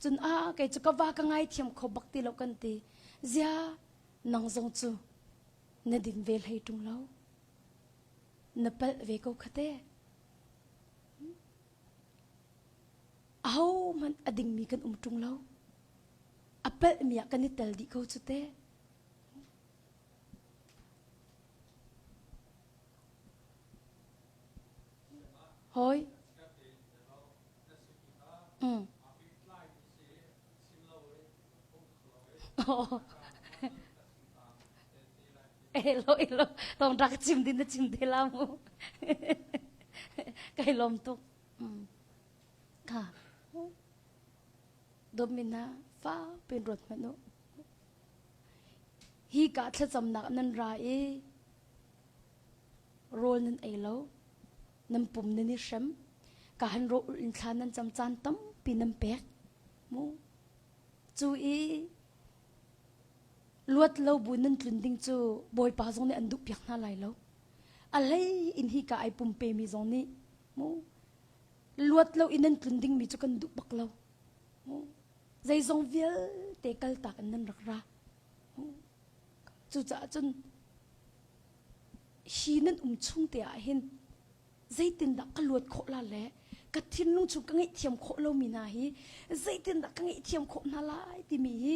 Cun ah kei cu ka va ka ngaithiam kho bak ti lo kan ti. Zia nang zong cu na din vel hei ṭung lo. Na palh ve ko kha te. Ahohmanh a dingmi kan um ṭung lo. A palhmi ah kan i tel dih ko cu teh. Hawi. Mm. Oh. Elo elo tong rak chim din na chim te la mu. Kai lom tuk. Ka. Domina fa pin ruat hmanh u. Hi ka thlacamnak nan ra i rawl nan ei lo. Nan pum nan i hrem. Ka han ro ul in thla nan cam caan tampi nan pek. Mu. Cu i luat lo bu nan tlun ding cu Bawipa zong nih an duh piak hna lai lo. A hlei in hi ka ai pumpe mi zong nih mu luat lo in nan tlun ding mi cu kan duh bak lo. Mu zeizong vialte kaltak in nan rak ra. Mu cucaah cun hi nan um chung te ah hin zeitindah ka luat khawh la le ka thinlung chung ka ngaihthiam khawh lomi hna hi zeitindah ka ngaihthiam khawh hna lai timi hi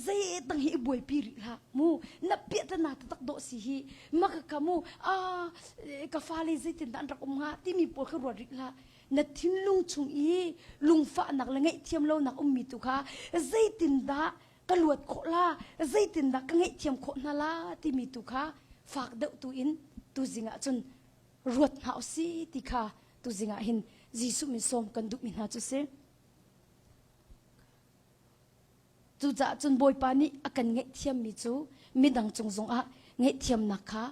zeidang hi i buaipi rih hlah mu na piahtana taktak dawh si hi maka ka mu a ka fale zeitindah an rak um hnga timi pawl kha ruat rih hlah na thinlung chung i lungfahnak le ngaihthiam lonak ummi tu kha zeitindah ka luat khawh la zeitindah ka ngaihthiam khawh hna la timi tu kha fak deuh tu in tuzing ah cun ruat hna usih ti kha tuzing ah hin Jesuh min sawm kan duhmi hna cu si. Cucaah cun Bawipa nih a kan ngaihthiammi cu midang cung zongah ngaihthiamnak kha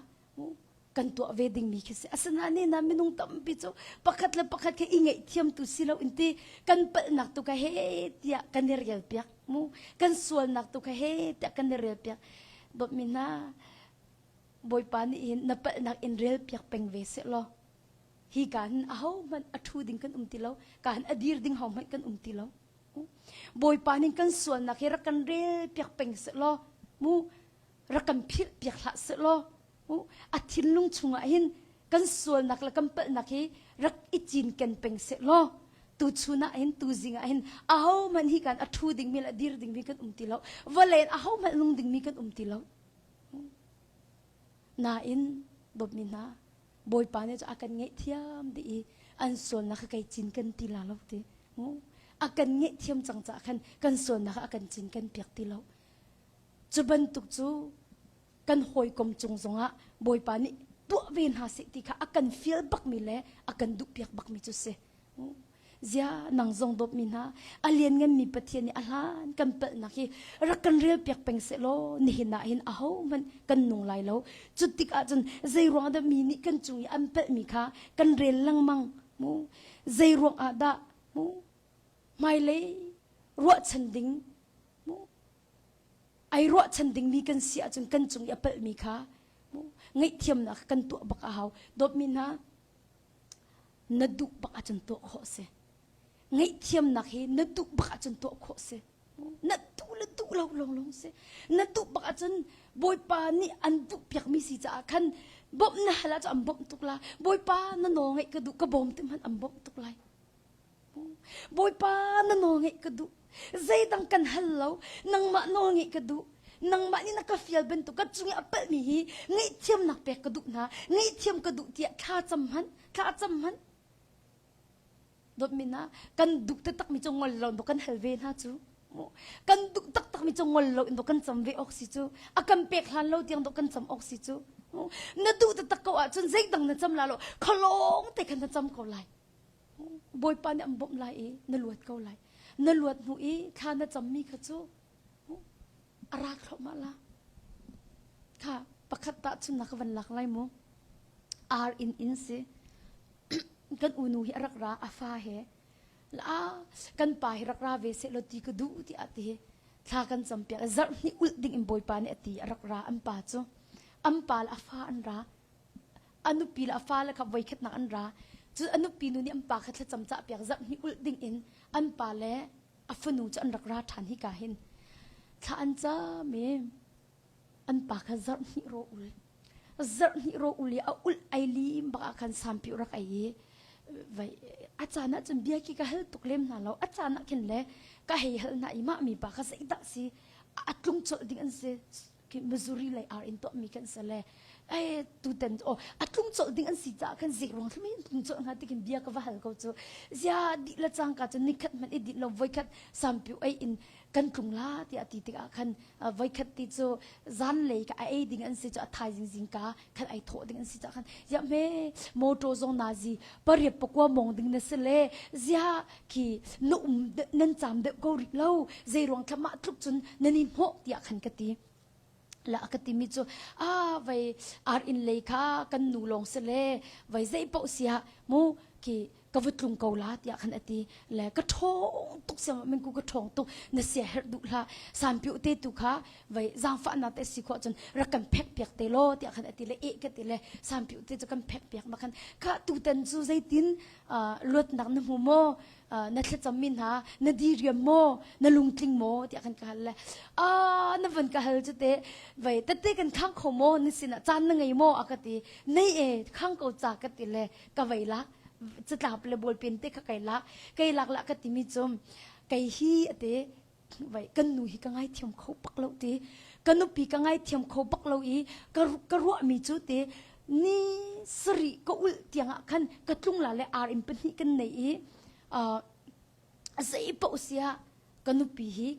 kan tuah ve dingmi khi si. Asinain na minung tampi cu pakhat le pakhat kha i ngaihthiam tu si lo in ti kan palhnak tu kha he tiah kan i rel piak mu kan sualnak tu kha he tiah kan i rel piak dawtmi hna Bawipa nih hin na palhnak in rel piak peng ve seh law hi ka hin ahohmanh a ṭhu ding kan um ti lo ka hin a dir ding hohmanh kan um ti lo Bawipa nih kan sualnak hi rak kan rel piak peng seh law mu rak kan philh piak hlah seh law mu a thinlung chungah hin kan sualnak le kan palhnak hi rak i cinken peng seh law tuchun ah hin tuzing ah hin ahohmanh hi kan a ṭhu dingmi le a dir dingmi kan um ti lo vawlei in ahohmanh nung dingmi kan um ti lo Nain dawtmi hna Bawipa nih a kan ngaihthiam dih i an sualnak kha kei cin kan ti la lo ti. A kan ngaihthiam cang caah khan kan sualnak a kan cin kan piak ti lo. Cu bantuk cu kan hawikom cung zongah Bawipa nih tuah ve hna seh ti kha a kan fial bakmi le a kan duhpiak bakmi cu si. Zia nang zong dawtmi hna a liannganmi Pathian nih a hlan kan palhnak hi rak kan relpiak peng seh law nihin ah hin ahohmanh kan nung lai lo. Cu tik ahcun zei ruang dah mi nih kan cung i an palhmi kha kan rel lengmang mu zei ruang ah dah mu hmailei ruahchan ding mu ai ruahchan dingmi kan si ahcun kan cung i a palhmi kha mu ngaihthiamnak kan tuah bak a hau dawtmi hna na duh bak ahcun tuah khawh si ngaihthiamnak hi na duh bak ahcun tuah khawh si na duh le duh lo lawng lawng si na duh bak ahcun bawipa nih an duh piakmi si caah khan bawmh na hal ahcun an bawmh tuk la bawipa na nawl ngaih ka duh ka bawm ti hmanh an bawmh tuk lai Bawipa na nawl ngaih ka duh zeidang kan hal lo nangmah nawl ngaih ka duh nangmah nih na ka fial bantuk ka cung i a palhmi hi ngaihthiamnak pek ka duh hna ngaihthiam ka duh tiah thla cam hmanh thla cam hmanh dawtmi na kan duh taktakmi cu ngol lo kan hal ve hna cu kan duh taktakmi cu ngol lo in kan cam ve awk si cu a kan pek hlan lo tiang do kan cam awk si cu na duh taktak ko ahcun zeidang na cam la lo khalong te khan na cam ko lai Bawipa nih an bawmh lai i na luat ko lai. Na luat hnu i thla na cammi kha cu a ra thluahmah la. Kha pakhat tahchunnak ka van lak lai mu. Ar in in si. kan unu hi a rak ra a fa he. La kan pa hi rak ra ve seh law ti ka duh tiah ti thla kan campiak zarh hnih ulh ding in Bawipa nih a ti a rak ra an pa cu. An pa le a fa an ra. A nupi le a fale kha voikhatnak an ra. Cu a nupi nu nih an pa kha thlacam cahpiak zarh hnih ulh ding in an pa le a fanu cu an rak ra ṭhan hika hin. Thla an cam i an pa kha zarh hnih raw ul. Zarh hnih raw ul i a ulh ai lim bak ah khan sampi rak ei i vai a caan ah cun bia khi ka hal tuk lem hna lo a caan ah khin le ka hei hal hna i mah mi pa kha zeidah si a tlung colh ding an si khi Missouri lei ar in tuahmi kan si le ai tuten oh a tlung colh ding an si caah khan zik ruang thlumi in tlung colh hnga tikin bia ka va hal ko cu zia dih le cangka cu nikhat hmanh i dih lo voikhat sampiu ei in. Kan tlung la tiah ti tikah khan voikhat ti cu zanlei ka a ei ding an si cu a thaizing zingka khan ai thawh ding an si cah khan ziah hme motor zong nazi pariat pakua mong ding na si le ziah khi na um nan cam deuh ko rih lo zei ruang thla mah tluk cun nan i hnawh tiah khan ka ti la ka timi cu a vai ar in lei kha kan nu lawng si le vai zei paoh sia mu khi ka va tlung ko la tiah khan a ti le ka ṭhawng tuk siang min ku ka ṭhawng tuk na sia herh duh hlah sanpiu te tu kha vai zaangfahnak te si khawh cun rak kan phek piak te law tiah khan a ti le eh ka ti le sanpiu te cu kan phek piak ma khan kha tutan cu zeitin luatnak na hmu maw na thlacam mi hna na diriam maw na lungtling maw tiah kan ka hal le a na van ka hal cu te vai tete kan khang kho maw na sinah caan na ngei maw a ka ti nei e khang ko ca ka ti le ka vei lak catlap le ballpen te kha kai lak kai lak la ka timi cu kei hi ate vai kan nu hi ka ngaithiam kho bak lo ti ka nupi ka ngaithiam kho bak lo i ka ka ruahmi cu te ni sarih ka ulh tiang ah khan ka tlung la le ar in pahnih kan nei i zei paoh sia ka nupi hi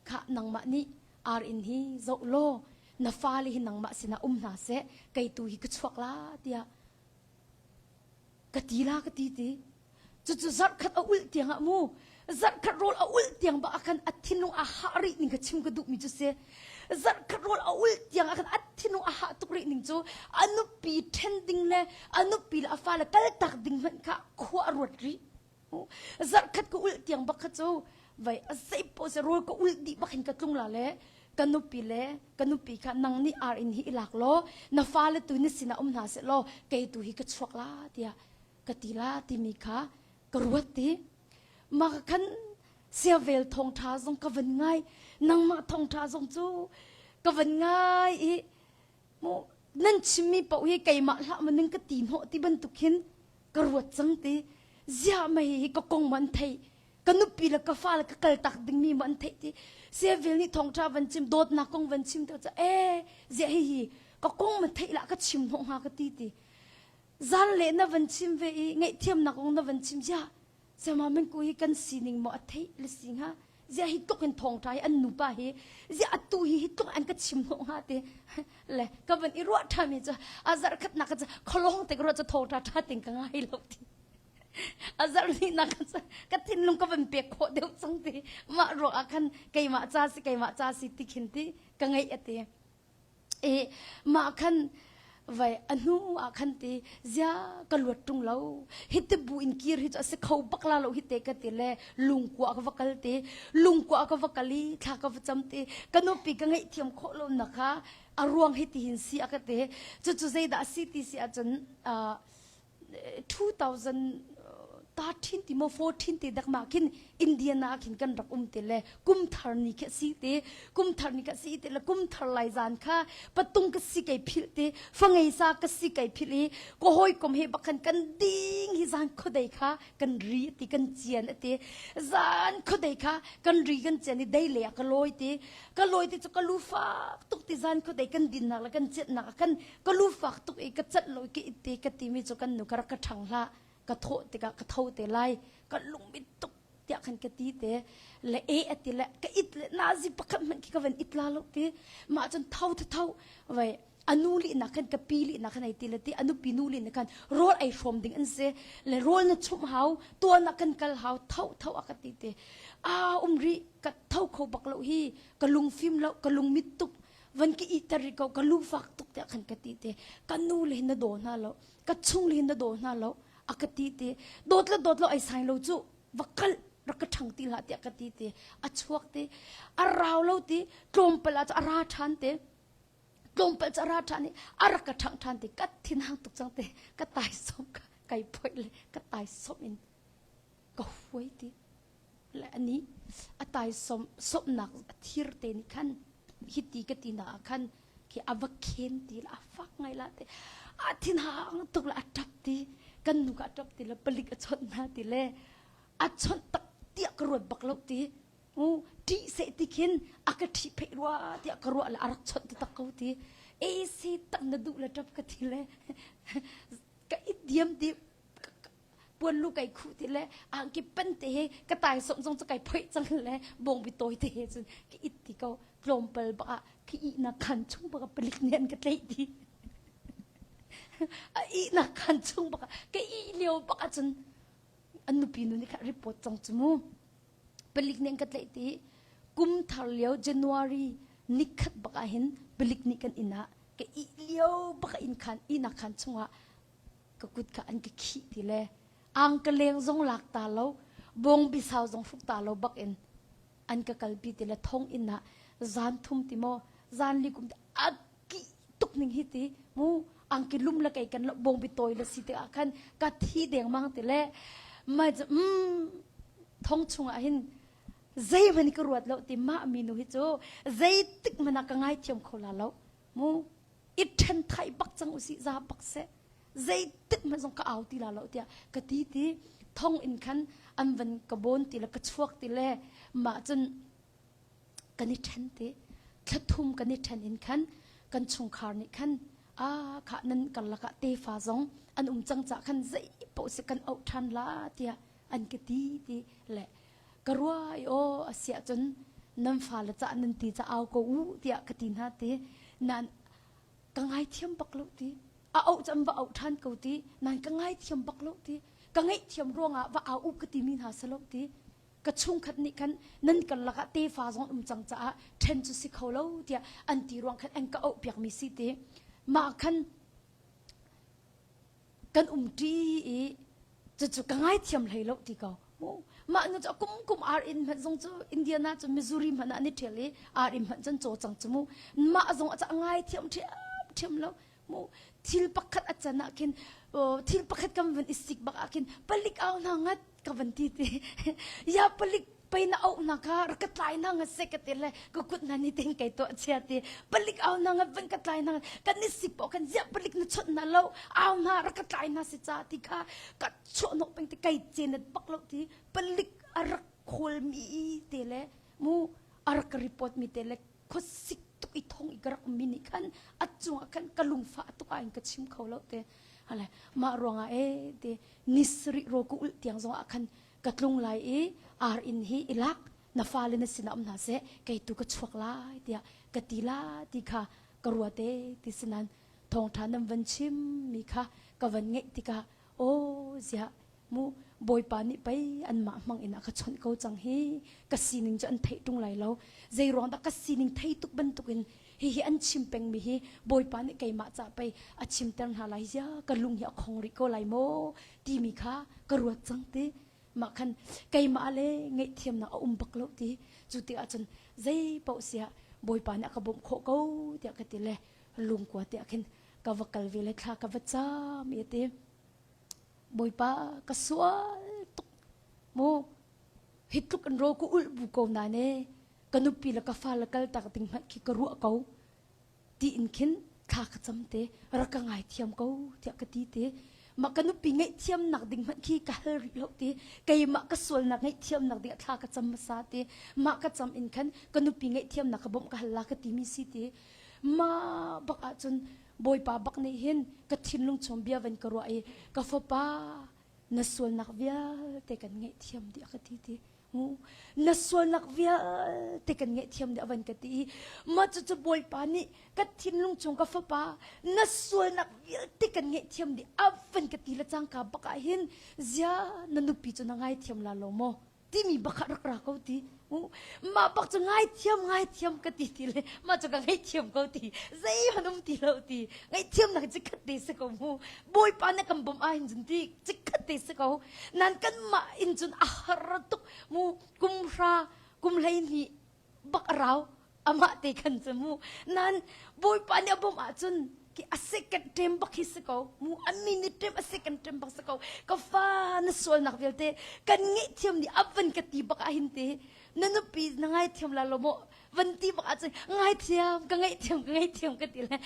Khah nangmah nih ar inn hi zoh law na fale hi nangmah sinah um hna seh kei tu hi ka chuak la tiah ka ti la ka ti ti cucu zarhkhat a ulh tiang ah mu zarhkhat rawl a ulh tiang ba ah khan a thinlung a hah rih ning kha chim ka duhmi cu si zarhkhat rawl a ulh tiang ah khan a thinlung a hah tuk rih ning cu a nupi ṭhen ding le a nupi le a fale kaltak ding hmanh kha khua a ruat rih Zarhkhat ka ulh tiang bak kha cu vai a zei paoh si rawl ka ulh dih bak hin ka tlung la le ka nupi le ka nupi kha nang nih ar in hi i lak law na fale tu na sinah um hna seh law kei tu hi ka chuak la tiah ka ti la timi kha ka ruat ti mah khan siavel thawngṭha zong ka van ngai nangmah thawngṭha zong cu ka van ngai i mu nan chimmi paoh hi keimah hlah maw ning ka ti hnawh ti bantuk hin ka ruat cang ti ziah mei hi ka kong ma an theih ka nupi le ka fa le ka kal tak dingmi ma an theih ti sevil nih thawngṭha van chim dawtnak kong van chim te ca e ziah hi hi ka kong ma theih lah ka chim hnawh hnga ka ti ti zan le na van chim ve i ngaihthiamnak kong na van chim ziah Sema min ku hi kan sining maw a theih le si hnga ziah hi tluk in thawngṭha hi an nupa hi ziah atu hi hi tluk an ka chim hnawh hnga ti le ka van i ruah ṭhami cu a zarh khatnak ka cu khualawng te ka ruah cu thawngṭha ṭha ting ka ngai lo ti a zarh hnihnak ka cu ka thinlung ka van pek khawh deuh cang ti mah ruang ah khan keimah ca si keimah ca si ti khin ti ka ngaih a ti I mah khan vai a hnu ah khan ti zia ka luat ṭung lo hi ti bu in kir hi cu a si kho bak la lo hi te ka ti le lungkua ka va kal ti lungkua ka va kal i thla ka va cam ti ka nupi ka ngaihthiam khawh lo na kha a ruang hi ti hin si a ka ti cucu zeidah a si ti si ahcun 2013 ti maw 14 ti dak ma khin Indiana ah khin kan rak um ti le kum thar ni khi si ti kum thar ni ka si ti le kum thar lai zan kha patung ka si kai phil ti fangei sa ka si kai phil i ko hoi kom he bakhan kan ding hi zan khodei kha kan ri ti kan cian ati zan khodei kha kan ri kan cian i dei le ka loi ti ka loi ti chu ka lu fak tuk ti zan khodei kan din nak le kan ciat nak kan ka lu fak tuk i ka cat lo i ka it te ka timi cu kan nu ka rak ka ṭhang hlah ka thawh tikah ka tho te lai ka lungmit tuk tiah khan ka ti te le e a ti le ka it le nazi pakhat hmanh khi ka van it la lo ti mah cun tho tho tho vai anu li na khan ka pi li na khan ai ti le ti anu pi nu li na khan rawl ei hrawm ding an si le rawl na chumh hau tuan ah kan kal hau tho tho a ka ti te a um ri ka tho kho bak lo hi ka lungfim lo ka lungmit tuk van ka iter rih ko ka lu fak tuk tiah khan ka ti te ka nu le hin na daw hna lo ka chung le hin na daw hna lo a ka ti te dawt le dawt lo ai sai lo cu va kal rak ka ṭhang ti hlah tiah ka ti te a chuak te a rau lo ti tlawmpal ah cu a ra ṭhan te tlawmpal cu a ra ṭhan i a rak ka ṭhang ṭhan te ka thin hang tuk cang te ka tai som ka kai phoih le ka tai som in ka huai ti Le anih a taisawm sawmhnak a thir te nih khan hiti ka ti nak ah khan khi a va khen ti la a fak ngai la te a thinhang tuk la a ṭap ti kan nu ka a ṭap ti le palik a chawnh hna ti le a chawnh tak tiah ka ruat bak lo ti u ṭih seh ti khin a ka ṭhih pheih rua tiah ka ruah le a rak chawnh taktak ko ti e si tak na duh le ṭap ka ti le ka i diam ti. Puan lu kai khuh ti le angki pen te he ka tai som zong cu kai phoih cang le bawngbi tawi te he cun ka it ti ko. Tlawmpal bak ah ka ihnak khan chung bak ah palik nih an ka tlaih ti. A ihnak khan chung bak ah ka ih lio bak ah cun an nupi nu nih kha report cang cu mu. Palik nih an ka tlaih ti kum thar lio January nikhat bak ah hin palik nih kan inn ah ka ih lio bak ah inn khan ihnak khan chungah ka kut kha an ka khih ti le ang ka leng zong lak ta lo bawngbi sau zong hruk ta lo bak in an ka kalpi ti le thong inn ah zan thum ti maw zan li kum a ki tuk ning hi ti mu angki lum le kei kan lo bawngbi tawi le si tikah khan ka thi deng mang ti le mai mm thong chungah hin zeihmanh ka ruat lo ti mah mi nu hi cu zeitik hmanh ah ka ngaithiam kho la lo mu i ṭhen thai bak cang usih za bak seh zeitik hmanh zong ka au ti la lo tiah ka ti ti thong in khan an van ka bawn ti le ka chuak ti le mah cun kan i ṭhen ti thlathum kan i ṭhen in khan kan chungkhar nih khan a kha nan karlak ah tefa zong an um cang cah khan zei paoh si kan auh ṭhan la tiah an ka ti ti le ka rua i aw a siah cun nan fale cah nan ti ca au ko u tiah ka ti hna ti nan ka ngaithiam bak lo ti a auh cam va auh ṭhan ko ti nan ka ngaithiam bak lo ti ka ngaihthiam ruangah va au u ka ti mi hna si lo ti ka chungkhat nih khan nan karlak ah tefa zong um cang caah ṭhen cu si kho lo tiah an ti ruang khan an ka auh piakmi si ti mah khan kan umṭi i cucu ka ngaithiam hlei lo ti ko mah nu cu kum kum ar in hmanh zong cu Indiana cu Missouri hmanh ah an i ṭhial i ar in hmanh cun caw cang cu mu mah zong a ngaithiam ṭhiamṭhiam lo mu thil pakhat a can ah khin thil pakhat kan van i sik bak ah khin palik au hna ngat ka van ti ti ya palik pei na auh na kha rak ka tlai na nga se ka ti le ka kut na ni ting kai to chia ti palik au na nga van ka tlai na kan ni sik po kan zia palik na chot na lo au na rak ka tlai na si cha ti kha ka chuah nok peng ti kai chen bak lo ti palik a rak khawl mi te le mu a rak report mi te le khuasik tuk i thong i ka rak ummi nih khan a cungah khan ka lungfah tuk ah in ka chim kho lo te hale mah ruangah e te nisri ro ku ul tiang zong ah khan ka tlung lai i ar inn hi i lak na fale na sinah um hna seh kei tu ka chuak lai tiah ka ti la ti kha ka ruate ti sinan thawngṭha nan van chim mi kha ka van ngeih tikah aw ziah mu bawipa nih pei anmah hmang in a ka chawnh ko cang hi ka sining cu an theih ṭung lai lo zei ruang dah ka sining thei tuk bantukin hihi an chim pengmi hi bawipa nih keimah ca pei a chimter hna lai zia ka lung hi a khong rih ko lai maw timi kha ka ruat cang ti mah khan keimah le ngaihthiamnak a um bak lo ti cu tikah cun zei paoh siah bawipa nih a ka bawmh khawh ko tiah ka ti le lungkua tiah khin ka va kal ve le thla ka va cam i ti bawipa ka sual tuk mu hi tluk in ro ka ulh bu ko na ne ka nupi le ka fale kal tak ding hmanh khi ka ruah ko tiin khin thla ka cam te rak ka ngaithiam ko tiah ka ti te mah ka nupi ngaihthiamnak ding hmanh khi ka hal rih lo ti keimah ka sualnak ngaihthiamnak ding ah thla ka cam hmasa ti mah ka cam in khan ka nupi ngaihthiamnak ka bawmh ka hal la ka timi si ti mah bak ahcun bawipa bak nih hin ka thinlung chung bia van ka ruah i ka fapa na sualnak vialte kan ngaihthiam dih a ka ti ti Na sualnak vialte kan ngaihthiam dih a van ka ti i mah cucu Bawipa nih ka thinlung chung ka fapa na sualnak vialte kan ngaihthiam dih a van ka ti le cangka bak ah hin zia na nupi cu na ngaithiam la lo maw timi bak ah rak ra ko ti mah bak cu ngaithiam ngaithiam ka ti ti le mah cu ka ngaihthiam ko ti zeihmanh um ti lo ti ngaihthiamnak cikhat te si ko mu Bawipa nih kan bawmh ahhin cun ti cikhat te si ko nan kanmah in cun a har tuk mu kum hra kum 12 bak a rau amah te khan cu mu nan bawipa nih a bawmh ahcun ki a second ṭem bak hi si ko mu a minute ṭem a second ṭem bak si ko ka fa na sualnak vialte kan ngaihthiam nih a van ka ti bak ahhin te na nupi na ngaithiam la lo maw van ti bak ahcun ngaithiam ka ngaihthiam ka ngaihthiam ka ti le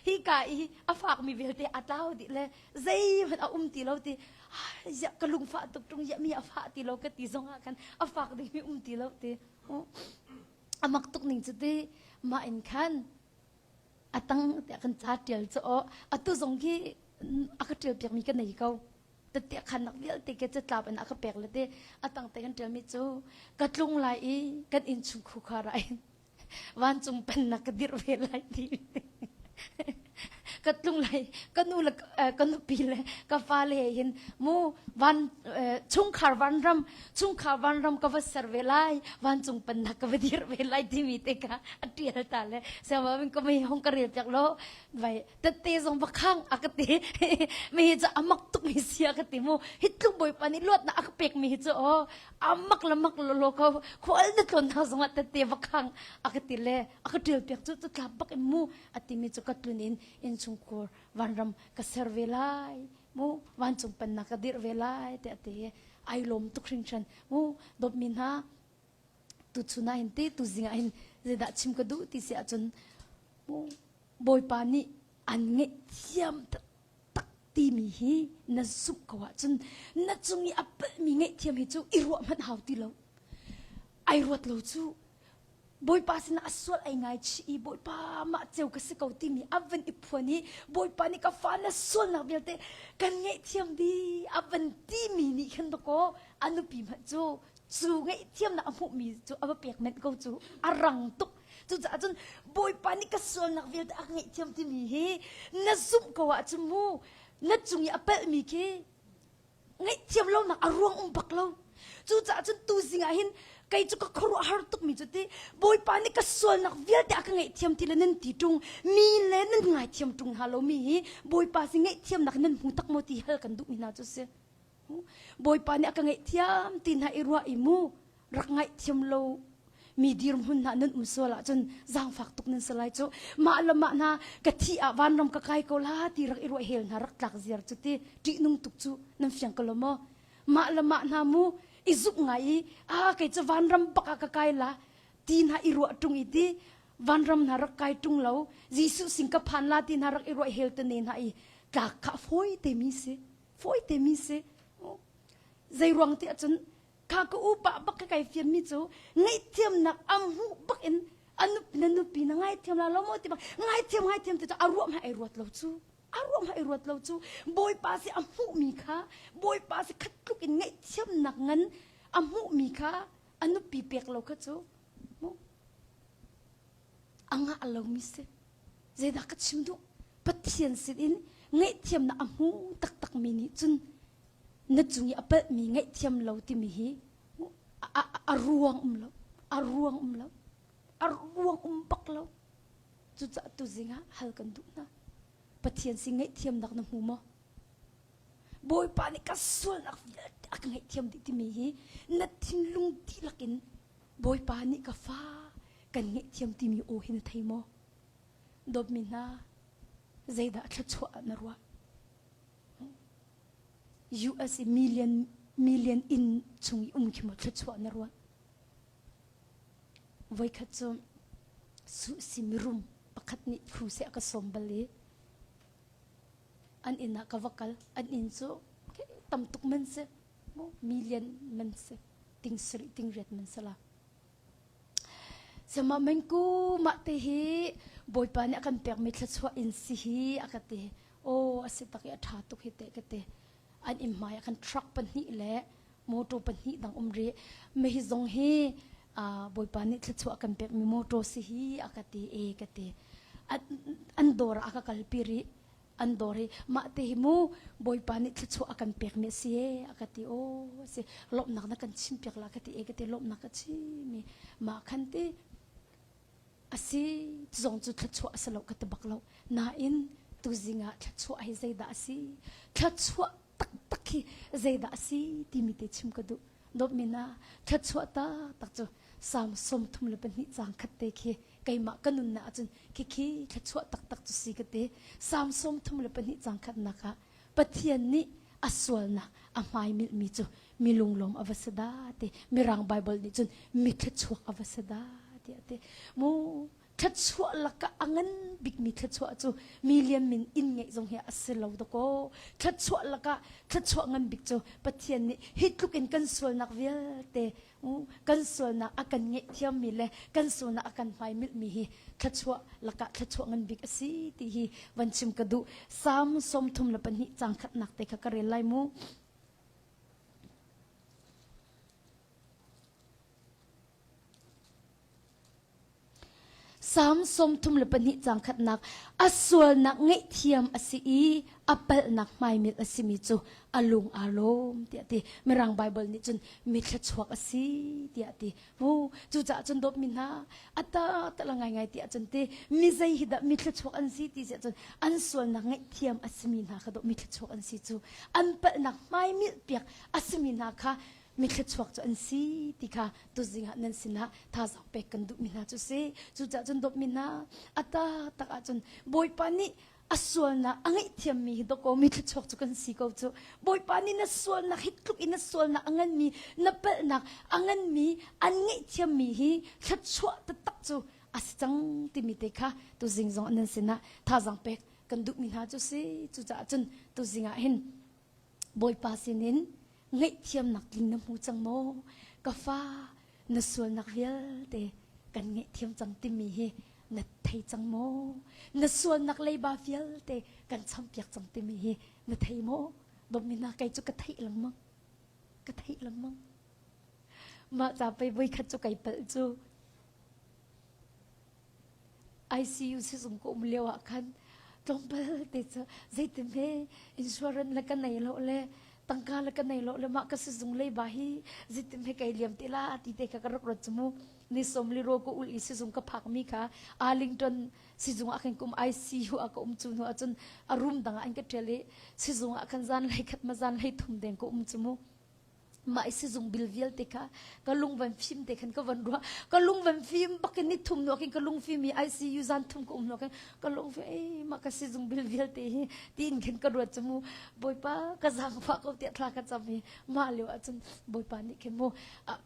hi ka i a fakmi vialte a tlau dih le zeihmanh a um ti lo ti ziah ka lungfah tuk ṭung ziah mi a fah ti lo ka ti zong ah khan a fak dingmi um ti lo ti a mak tuk ning cu ti mah in khan a tang tiah kan ca ṭial cu aw atu zong khi a ka ṭial piakmi ka nei ko. Tette khannak vialte ke catlap in a ka pek le te a tang te kan ṭialmi cu ka tlung lai i kan innchung khukhar ah hin vancung pennak ka dirh ve lai ti ka tlung lai ka nu le ka nupi le ka fale he hin mu van chungkhar vanram chungkhar vanram ka va ser ve lai vancung pennak ka va dirh ve lai timi te kha a ṭial ta le siangbawi ka mei hong ka rel piak lo vai tette zong va khang a ka ti mi hi cu amak tuk mi si a ka ti mu hi tluk bawipa nih luatnak a ka pek mi hi cu aw amak le mak lo lo ko khual na tlawn hna zongah tette va khang a ka ti le a ka ṭial piak cu cu tlap bak in mu a timi cu ka tlun in innchungkhur vanram ka ser ve lai mu vancung pennak ka dirh ve lai te a ti ai lawm tuk hringhran mu dawtmi hna tuchun ah hin ti tuzing ah hin zeidah chim ka duh ti si ahcun mu Bawipa nih an ngaihthiam taktak timi hi na zumh ko ahcun na cung i a palhmi ngaihthiam hi cu i ruah hmanh hau ti lo. Ai ruat lo cu Bawipa sinah a sual ai ngaichih i Bawipa mah ceu ka si ko timi a van i phuan i Bawipa nih ka fa na sualnak vialte kan ngaihthiam dih a van timi nih khin dakaw a nupi hmanh cu cu ngaihthiamnak a hmuhmi cu a va pek menh ko cu a rang tuk Cucaah cun Bawipa nih ka sualnak vialte a ka ngaihthiam timi hi na zumh ko ahcun mu na cung i a palhmi khi ngaihthiam lonak a ruang um bak lo. Cucaah cun tuzing ah hin kei cu ka khuaruahhar tukmi cu ti Bawipa nih ka sualnak vialte a ka ngaihthiam ti le nan ti ṭung mi le nan ngaithiam ṭung hna lomi hi Bawipa sin ngaihthiamnak nan hmu tak maw ti hal kan duhmi hna cu si. Bawipa nih a ka ngaihthiam ti hna i ruah i mu rak ngaihthiam lo mi dirhmun hna nan um sual ahcun zaangfak tuk nan si lai cu mah le mah hna ka thi ah vanram ka kai ko la ti rak i ruah hel hna rak tlak ziar cu ti ṭihnung tuk cu nan fiang ko lo maw mah le mah hna mu i zumh ngai i a kei cu vanram bak ah ka kai la ti hna i ruah ṭung i ti vanram hna rak kai ṭung lo Jesuh sin ka phan la ti hna rak i ruah hel te ne hna i tlak kha fawi te mi si fawi te mi si zei ruang ti ahcun kha ka upa bak ka kai fian mi cu ngaihthiamnak am hmuh bak in anup na nupi na ngaithiam la lo maw ti bak ngaithiam ngaithiam ti cu a ruah hmai ai ruat lo cu a ruah hmai ai ruat lo cu bawipa si a hmuh mi kha bawipa si khat tluk in ngaihthiamnak ngan a hmuh mi kha a nupi pek lo kha cu a ngah lo mi si zeidah ka chim duh Pathian sin in ngaihthiamnak a hmu taktak mi nih cun na cung i a palhmi ngaihthiam lo timi hi a ruang um lo a ruang um lo a ruang um bak lo cucaah tuzing ah hal kan duh hna Pathian sin ngaihthiamnak na hmu maw Bawipa nih ka sualnak vialte a ka ngaihthiam dih timi hi na thinlung dihlak in Bawipa nih ka fa kan ngaihthiam timi aw hi na thei maw dawtmi hna zeidah thluachuah ah na ruah US i million million inn chung i um khi maw thluachuah na ruah? Voikhat cu suhsi mirum pakhat nih phu seh a ka sawm bal i an inn ah ka va kal. An inn cu tam tuk man si. Million man si. Ting sarih ting riat man si la. Sihmah mengku mah te hi Bawipa nih a kan pekmi thluachuah inn si hi a ka ti. Aw a si tak i a ṭha tuk hi teh ka ti. An inn hmai ah khan truck pahnih le motor pahnih dang um rih. Mah hi zong hi Bawipa nih thluachuah a kan pekmi motor si hi a ka ti e ka ti. An dawr ah a ka kalpi rih. An dawr hi mah te hi mu Bawipa nih thluachuah a kan pekmi a si e a ka ti aw a si lawmhnak na kan chim piak la ka ti e ka ti lawmhnak ka chim i mah khan ti a si zong cu thluachuah a si lo ka ti bak lo nain tuzing ah thluachuah hi zeidah a si thluachuah taktak hi zeidah a si timi te chim ka duh dawtmi na thluachuah taktak cu Salm 32 caang khat te khi keimah ka nunnak ahcun khikhi thluachuah taktak cu si ka ti. Salm 32 caang khatnak ah Pathian nih a sualnak a hmaimilhmi cu mi lunglawm a va si dah ti Mirang Bible nih cun mi thluachuak a va si dah tiah ti. Mu thluachuah lakah a ngan bikmi thluachuah cu mi lian min inn ngeih zong hi a si lo dakaw thluachuah lakah thluachuah ngan bik cu Pathian nih hi tluk in kan sualnak vialte kan sualnak a kan ngaihthiammi le kan sualnak a kan hmaimilhmi hi thluachuah lakah thluachuah ngan bik a si ti hi van chim ka duh Salm 32 caang khatnak te kha ka rel lai mu. Salm 32 caang khatnak a sualnak ngaihthiam a si i a palhnak hmaimilh a simi cu a lung aa lawm tiah ti. Mirang Baibal nih cun mi thluachuak a si tiah ti. Hu cucaah cun dawtmi hna a ta tala ngaingai tiah cun ti mi zei hi dah mi thluachuak an si ti siah cun an sualnak ngaihthiam a simi hna kha dawh mi thluachuak an si cu an palhnak hmaimilh piak a simi hna kha mi thluachuak cu an si ti kha tuzing ah nan sinah thazaang pek kan duhmi hna cu si. Cucaah cun dawtmi hna a taktak ahcun Bawipa nih a sualnak a ngaihthiammi hi dawkaw mi thluachuak cu kan si ko cu. Bawipa nih na sualnak hi tluk in na sualnak a nganmi na palhnak a nganmi an ngaihthiammi hi thluachuah taktak cu a si cang timi te kha tuzing zong nan sinah thazaang pek kan duhmi hna cu si. Cucaah cun tuzing ah hin Bawipa sinin ngaihthiamnak tling na hmu cang maw? Ka fa, na sualnak vialte kan ngaihthiam cang timi hi na thei cang maw? Na sualnak leiba vialte kan champiak cang timi hi na thei maw? Dawtmi kei cu ka theih lengmang. Ka theih lengmang. Mah ca pei voikhat cu kai palh cu. ICU sizung ka um lio ah khan tlawmpal te cu zeitin he insurance le ka nei lo le tangka le ka nei lo le mah ka sizung leiba hi zeitin he kai liam te la ti te kha ka rak ruat cu mu ni som li ro ka ul i sizung ka phak mi kha Arlington sizung ah khan kum ICU ah ka um cu hnu ahcun a room dang ah an ka ṭial i sizung ah khan zan hlei khat ma zan hlei thum deng ka um cu mu mah i sizung bil vialte kha ka lung van fim te khan ka van ruah ka lung van fim bakin ni thum nu khin ka lung fim i ICU zan thum ka um nu khin ka lung fim ei mah ka sizung bil vialte hi tiin khin ka ruat cu mu bawipa ka zaangfah ko tiah thla ka cam i mah lio ahcun bawipa nih khin mu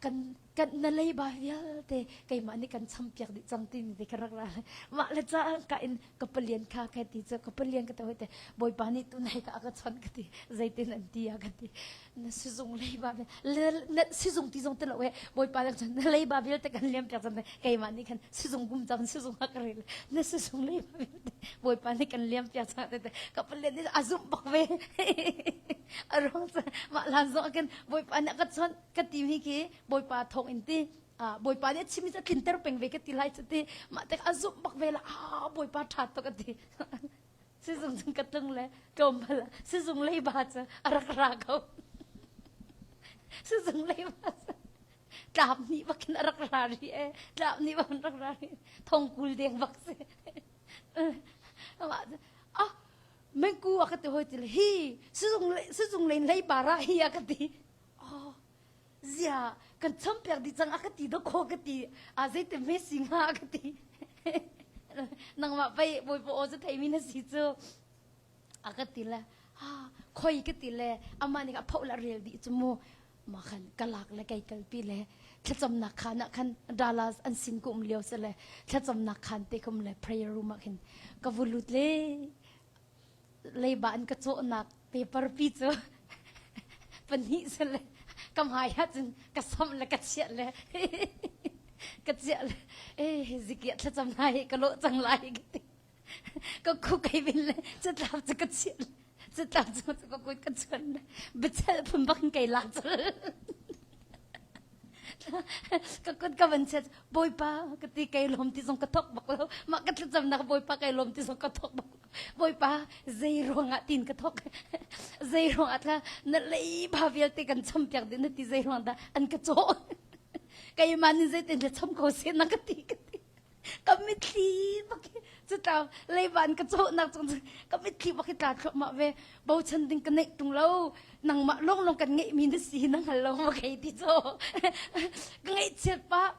kan kan na leiba vialte keimah nih kan champiak dih cang timi te ka rak ra mah le ca ka in ka palian kha ka ti cu ka palian ka te hoi te bawipa nih tu nai ka ka chon ka ti zeitin an ti a ka ti na sizung leiba na sizung ti zong te lo e bawipa le cun na leiba vialte kan liam piak cang keimah nih khan sizung kum cang sizung ha ka rel na sizung leiba vialte bawipa nih kan liam piak cang te ka palian nih a zumh bak ve a ruang mah hlan zong ah khan bawipa nih ka chon ka ti mi khi bawipa thawng in ti bawipa nih a chim a tlinter peng ve ka ti lai cu ti mah tek a zumh bak ve la ah bawipa ṭha tuk a ti sizung cung ka tlung le tlawmpal sizung leiba cu a rak ra ko sizung leiba cu tlap nih bakin a rak ra ri e tlap nih bakin rak ra ri thongkul deng bak si ah mengku a ka ti hoi ti le hi sizung sizung lein leiba ra hi a ka ti oh Zia kan champiak dih cang a ka ti dawkaw ka ti a zeiti hme si hnga ka ti nangmah pei bawipa aw cu theimi na si cu a ka ti le ha khoi ka ti le amah nih a phoh le a rel dih cu mu ma khan ka lak le kei kalpi le thlacamnak khan ah khan Dallas an sin ka um lio se le thlacamnak khan te kum le prayer room ah khin ka vu lut le leiba an ka cawhnak paper pi cu pahnih se le ka hmai ah cun ka samh le ka chiah le ka chiah le eh zikiah thlacam hna hi ka lawh cang lai ka ti ka khu kai bin le catlap cu ka chiah le catlap cu ka kut ka chuan le biachel phun bak in kai la cul ka kut ka van chiat bawipa ka ti kai lawm ti zong ka thok bak lo mah ka thlacamnak bawipa kai lawm ti zong ka thok bak bawipa zei ruangah tin ka thok zei ruangah tla na leiba vialte kan champiak dih na ti zei ruang dah an ka cawh keimah nih zeitin le cham ko seh na ka ti ka ti ka mitthli bak cu tla leiba an ka cawhnak cung ka mitthli bak hi tla thluahmah ve bochan ding ka neih tung lo nangmah lawnglawng kan ngeihmi na si na hngal lo ma kei ti caw ka ngaihchiat pah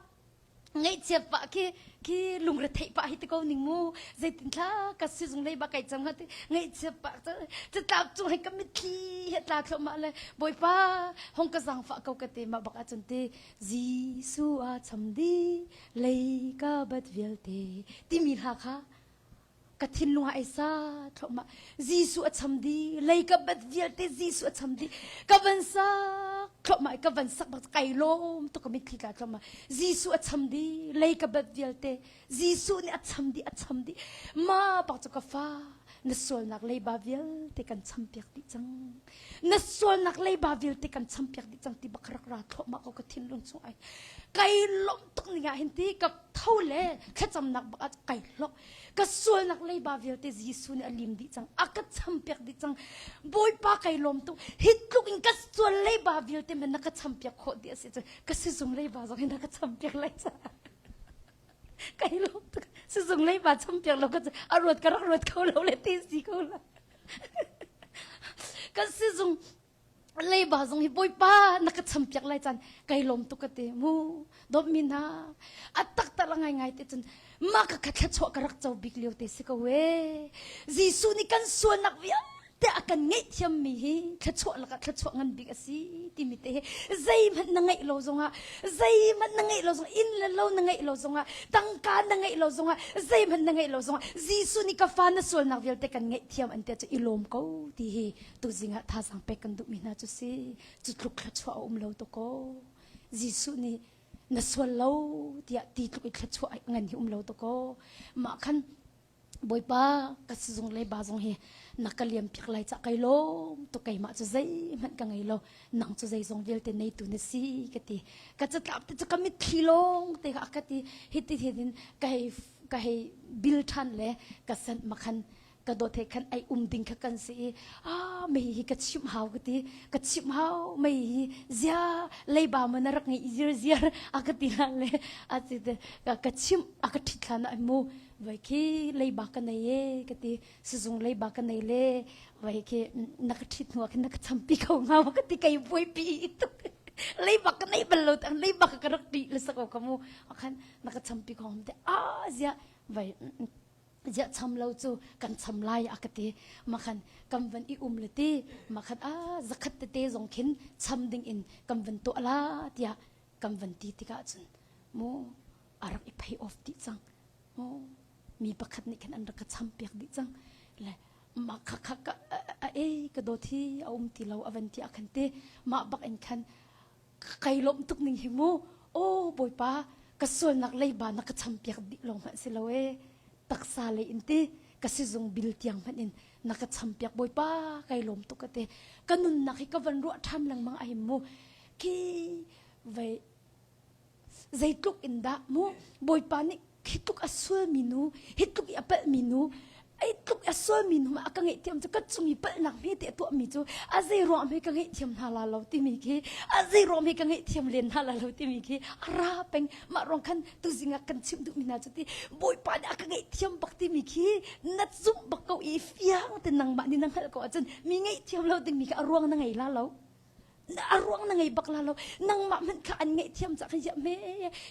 ngaihchiat pah khi khi lungretheih pah hi ti ko ning mu zeitin thla ka sizung lei ba kai cang ha ti ngaihchiat pah catlap cung hei ka mitthli he tla thluahmah le bawipa hong ka zaangfah ko ka te mah bak ahcun ti Jesuh a cham di lei ka bat vialte timi hla kha ka thinlung ah ai sa thluahmah Jesuh a cham di lei ka bat vialte Jesuh a cham di ka van sak thluahmah ka van sak bak kai lawm tuk ka mitthli tla thluahmah Jesuh a cham di lei ka bat vialte Jesuh nih a cham di a cham di ma pak cu ka fa. Na sualnak leiba vialte kan champiak dih cang. Na sualnak leiba vialte kan champiak dih cang ti bak rak ra thluahmah ko ka thinlung chung ai. Kai lawmh tuk ning ah hin ti ka tho le thlacamnak bak ah kai hlok. Ka sualnak leiba vialte Jesuh nih a lim dih cang. A ka champiak dih cang. Bawipa kai lawm tuk. Hi tluk in ka sual leiba vialte man na ka champiak khawh dih a si cun ka sizung leiba zong hi na ka champiak lai caah. Kai lawm tuk. Sizung leiba champiak lo ka a ruat ka rak ruat kho lo le ti si ko la. Ka sizung leiba zong hi bawipa na ka champiak lai caan kai lawm tuk ka ti mu dawtmi hna a taktak la ngai ngai te cun mah ka kha thluachuah ka rak co bik lio te si ko e Jesuh nih kan sualnak vialte a kan ngaihthiam mi hi thluachuah lakah thluachuah ngan bik a si timi te hi zeihmanh na ngeih lo zongah zeihmanh na ngeih lo zongah inn le lo na ngeih lo zongah tangka na ngeih lo zongah zeihmanh na ngeih lo zongah Jesuh nih ka fa na sualnak vialte kan ngaihthiam an ti cu i lawm ko ti hi tuzing ah thazaang pek kan duhmi hna cu si cu tluk thluachuah a um lo to ko Jesuh nih na sual lo tiah ti tluk i thluachuah ngan hi um lo to ko mah khan Bawipa ka sizung le ba zong hi na ka liam piak lai ca kai lawm tu keimah cu zeihmanh ka ngei lo nang cu zeizong vialte neitu na si ka ti ka catlap te cu ka mitthli lawng te kha ka ti hi ti hin ka hei ka hei bil ṭhan le ka sanh makhan ka dawt he khan ai um ding kha kan si i ah mei hi ka chimh hau ka ti ka chimh hau mei hi zia leiba ma na rak ngei ziar ziar a ka ti hlan le a ti te ka chimh a ka ṭhit hlan ah mu vai khi leiba ka nei e ka ti sizung leiba ka nei le vai khi na ka ṭhit hnu ah khin na ka champi kho hnga ma ka ti kai buaipi i tuk leiba ka nei bal lo tang leiba ka rak ṭih le sako ka mu khan na ka champi kho te a zia vai ziah cham lo cu kan cham lai a ka ti makhan kan van i um le ti makhan a zakhat tete zong khin cham ding in kan van tuah la tiah kan van ti tikah cun mu a rak i pay off dih cang mu mi pakhat nih khin an rak ka cham piak dih cang le mah kha kha ka a e ka dawt hi a um ti lo a van ti a khan te mah bak in khan kai lawmh tuk ning hi mu aw bawipa ka sualnak leiba na ka champiak dih lawng hmanh si lo e taksa lei in ti ka sizung bil tiang hmanh in na ka champiak bawipa kai lawm tuk ka te ka nunnak hi ka van ruah ṭhan lengmang ai mu khi vei Zeitluk in dah mu Bawipa nih hi tluk a sualmi nu, hi tluk i a palhmi nu, ai tluk a sualmi nu a ka ngaihthiam cu ka cung i palhnak hmete a tuahmi cu a zei ruang hme ka ngaihthiam hna la lo timi khi a zei ruang hme ka ngaihthiam len hna la lo timi khi a ra peng mah ruang khan tuzing ah kan chimh duhmi hna cu ti Bawipa nih a ka ngaihthiam bak timi khi na zumh bak ko i fiang te nangmah nih na hngalh ko ahcun mi ngaihthiam lo dingmi kha a ruang na ngei la lo a ruang na ngei bak la lo nangmah hmanh kha an ngaihthiam ca khan ziah me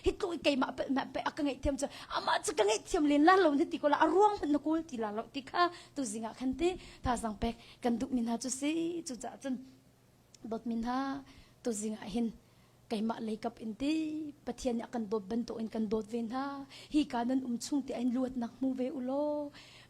hi tluk i keimah pe ma pe a ka ngaihthiam cu amah cu ka ngaihthiam len la lo na ti ko la a ruang hmanh na kawl ti la lo ti kha tu zing ah khan ti thazang pek kan duh mi hna cu si cu caah cun dawt mi hna tu zing ah hin keimah leikap in ti Pathian nih a kan dawt bantuk in kan dawt ve hna hi ka nan um chung ti in luatnak hmu ve u law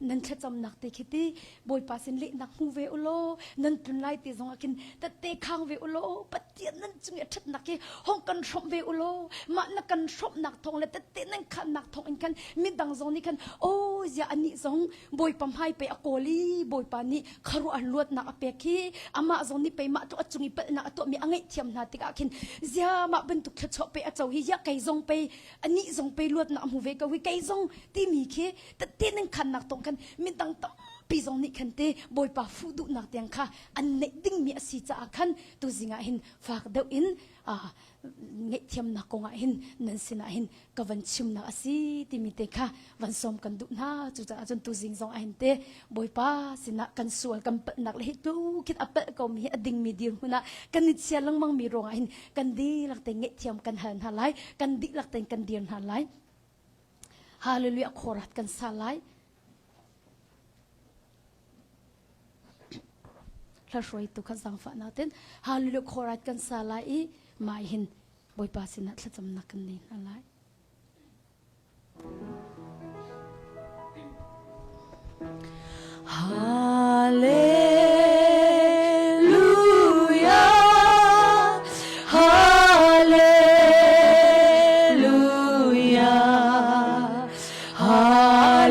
nan thlacamnak te khi ti Bawipa sin lehnak hmu ve u law nan tlun lai ti zong ah khin tette khang ve u law Pathian nan cung i a ṭhatnak hi hong kan hrawmh ve u law mah na kan hrawmhnak thawng le tette nan khannak thawng in khan midang zong nih khan aw zia anih zong Bawipa hmai pei a kawl i Bawipa nih kharuah luatnak a pek hi amah zong nih pei mah tu a cung i palhnak a tuahmi a ngaihthiam hna tikah khin zia mah bantuk thluachuah pei a co hi zia kei zong pei anih zong pei luatnak a hmu ve ko hi kei zong timi khi tette nan khannak tong khan midang tampi zong nih khan te Bawipa fuh duhnak tiang kha an neih dingmi a si caah khan tuzing ah hin fak deuh in ngaihthiamnak kong ah hin nan sinah hin ka van chimnak a si timi te kha van sawm kan duh hna cucaah cun tuzing zong ah hin te Bawipa sinah kan sual kan palhnak le hi tu khin a palh ko mi hi a dingmi dirhmun ah kan i chia lengmang mi ruangah hin kan dihlak te ngaihthiam kan hal hna lai kan dihlak tein kan dir hna lai Hallelujah khorat kan sa lai hla hruaitu kha zaangfahnak ten Hallelujah khorat kan sa lai i mai hin Bawipa sinah thlacamnak kan nei hna lai. Hallelujah, Hallelujah, Hallelujah.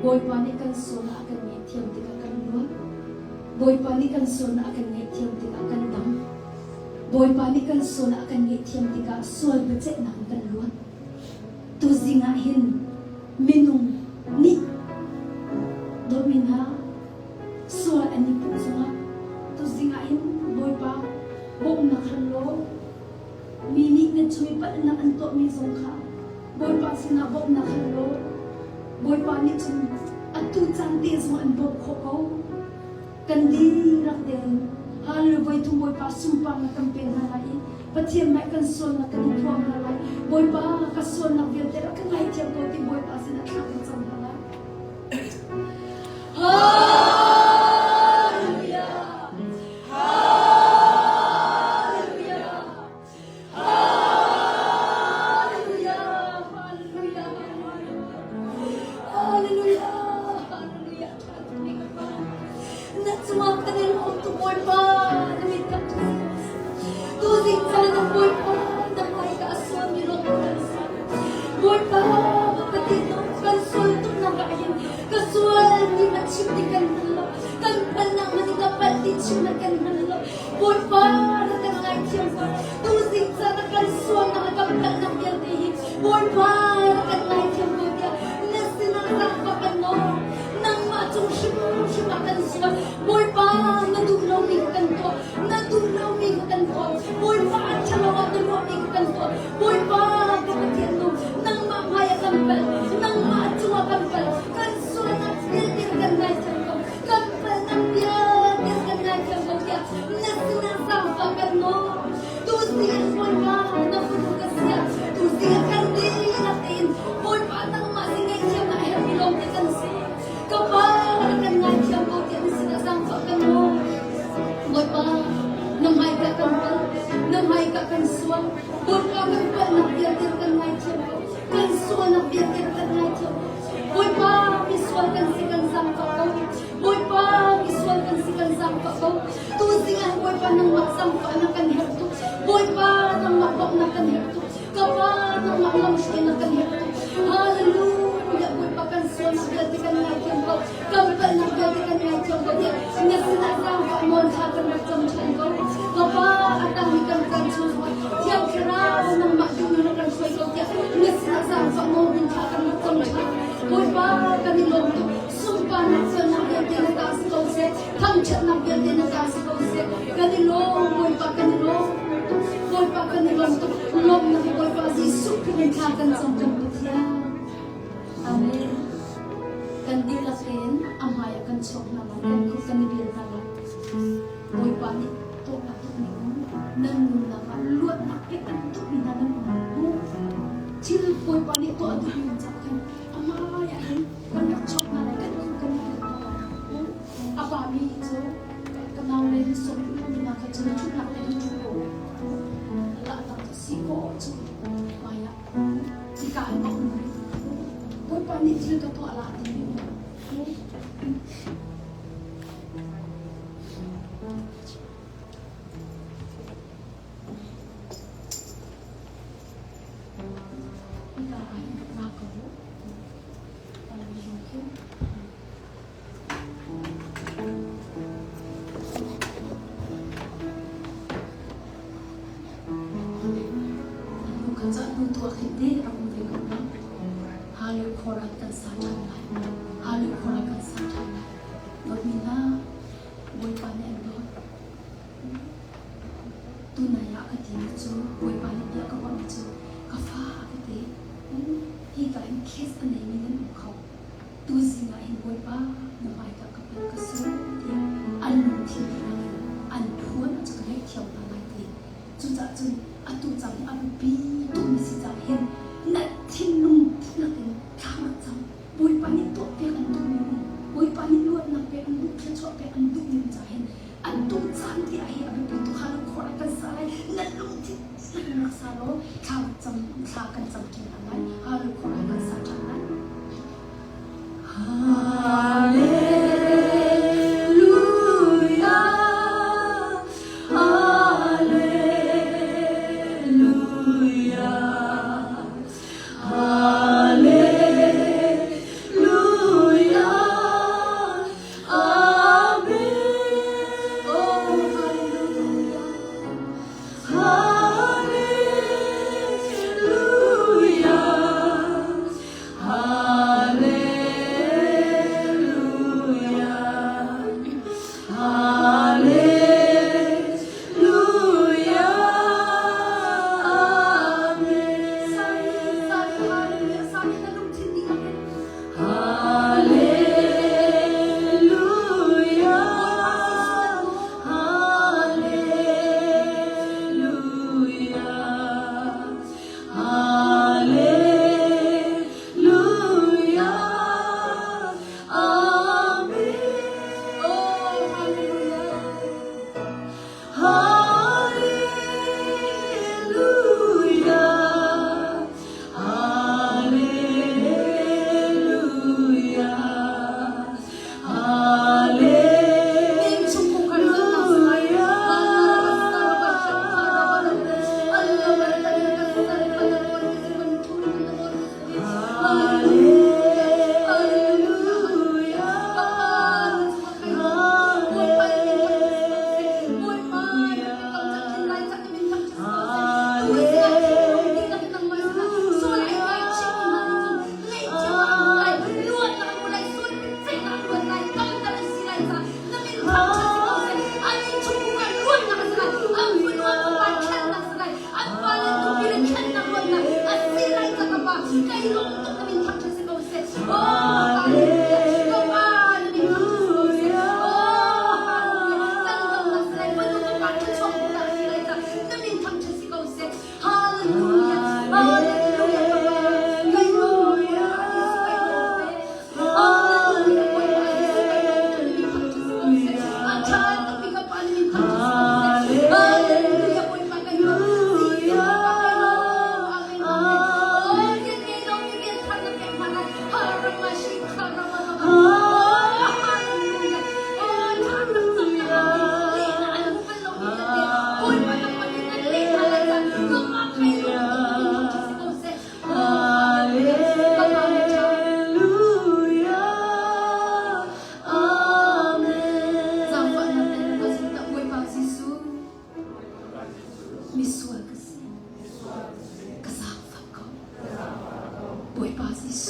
Bawipa nih kan sualnak a kan ngaihthiam tikah kan luat. Bawipa nih kan sualnak a kan ngaihthiam tikah kan dam. Bawipa nih kan sualnak a kan ngaihthiam tikah sual biaceihnak in kan luat. Tuzing ah hin minung nih dawtmi hna sual an i puh zongah tuzing ah hin Bawipa bawmhnak hal law mi nih na cung i palhnak an tuahmi zong kha Bawipa sinah bawmhnak hal law Bawipa nih cun atu caan te zong an bawmh khawh ko. Kan dihlak tein Hallelujah voi thum Bawipa sunparnak kan pe hna lai i Pathian hmai kan sualnak kan i phuang hna lai. Bawipa ka sualnak vialte rak ka ngaithiam ko ti Bawipa sinah thla kan cam hna lai. Hallelujah! Hallelujah! Hallelujah! Hallelujah! Hallelujah! Hallelujah! Na cungah kan in lawm tuk Bawipa, na mit kan tu Tuzing caan ah Bawipa, na hmaika a sualmi lawng kan si. Bawipa, Pathian kan sual tuk nak ah hin ka sual ti ma chim ti kan hngal lo. Kan palnak man ka palh ti chim na kan hngal lo. Bawipa na kan ngaithiam ko. Tuzing caan ah kan sualnak le kan palhnak vialte hi Bawipa na kan ngaithiam ko tiah na sinah zaangfah kan nawl. Nangmah cung hrimhrim ah kan sual. Bawipa na duh lomi kha kan tuah. Na duh lomi kha kan tuah. Bawipa a ṭhalo ah na ruahmi kha kan tuah. Bawipa ka Pathian nu, nangmah hmai ah kan palh. Nangmah cungah kan palh. Kan sualnak vialte kan ngaithiam ko. Kan palhnak vialte kan ngaithiam ko tiah na sinah zaangfah kan nawl. Tuzing ah Bawipa na fanu ka si ah tuzing ah kan dihlak tein Bawipa nangmah sin ngaihthiam a herhmi lawngte kan si. Ka pa na kan ngaithiam ko tiah na sinah zaangfah kan nawl. Bawipa na hmaika kan palh, na hmaika kan sual. Bawipa kan palhnak vialte kan ngaithiam ko. Kan sualnak vialte kan ngaithiam ko. Bawipa misual kan si kan zaangfah ko. Bawipa misual kan si kan zaangfah ko. Tuzing ah Bawipa nangmah zaangfah na kan herh tuk. Bawipa nangmah bawmhnak kan herh tuk. Ka Pa nangmah lamhruainak kan herh tuk. Hallelujah Bawipa kan sualnak vialte kan ngaithiam ko. Kan palhnak vialte kan ngaithiam ko tiah na sinah zaangfah nawl thla kan rak cam ṭhan ko. Ka Pa a tangmi kan caan chung zongah Thiang Thlarau nangmah duh na kan hruai ko tiah na sinah zaangfah nawl ding thla kan rak cam ṭhan. Bawipa kan i lawm tuk. Sunparnak sualnak vialte na ta si ko seh. Thangṭhatnak vialte na ta si ko seh. Kan i lawm Bawipa kan i lawm tuk. Bawipa kan i lawm tuk. Lawmnak hi Bawipa Jesuh Khrih in thla kan cam kan Pathian. Amen. Kan dihlak tein a hmai ah kan chuak hna lai, kan khuk kan i bil hna lai. Bawipa nih tuah a duhmi um, nan nunnak ah luatnak pek an duhmi hna nan um mu. Thil Bawipa nih tuah a duhmi um caah khan a hmai ah hin kan rak chuak hna lai, kan khuk kan i bil hna lai. A pa mi cu ka nau le hi sawm duhmi hna kha cu ṭhutnak te hin ṭhu ko. La dang cu si ko cu hmai ah hika hin a um rih. Bawipa nih thil ka tuah la timi um. Hika ah hin rak ra ko. Nu kha cu nu tuah khi te rak um ve ko lo. Hallelujah khorat kan sa ṭhan lai. Hallelujah khorat kan sa ṭhan lai. Dawtmi hna, Bawipa nih an dawt. Tunai ah ka timi cu Bawipa nih bia ka ruahmi cu ka fa ka ti. Hika hin case a neimi nan um kho. Tuzing ah hin Bawipa na hmaika ka panh ka sur tiah an lungthin dihlak in an phuan ahcun ka ngaihthiam hna lai ti. Cucaah cun atu cang hi a biapi tukmi si caah hin na thinlung dihlak in thla rak cam. Bawipa nih tuahpiak an duhmi um, Bawipa nih luatnak pek an duh, thluachuah pek an duhmi um caah hin atu caan te ah hi a biapi tuk hal khor ah kan sa lai. Na lungthin dihlak in rak sa law thla rak cam, thla kan cam ṭi hna lai. Hal khor ah kan sa ṭhan lai. Hallelujah, Hallelujah.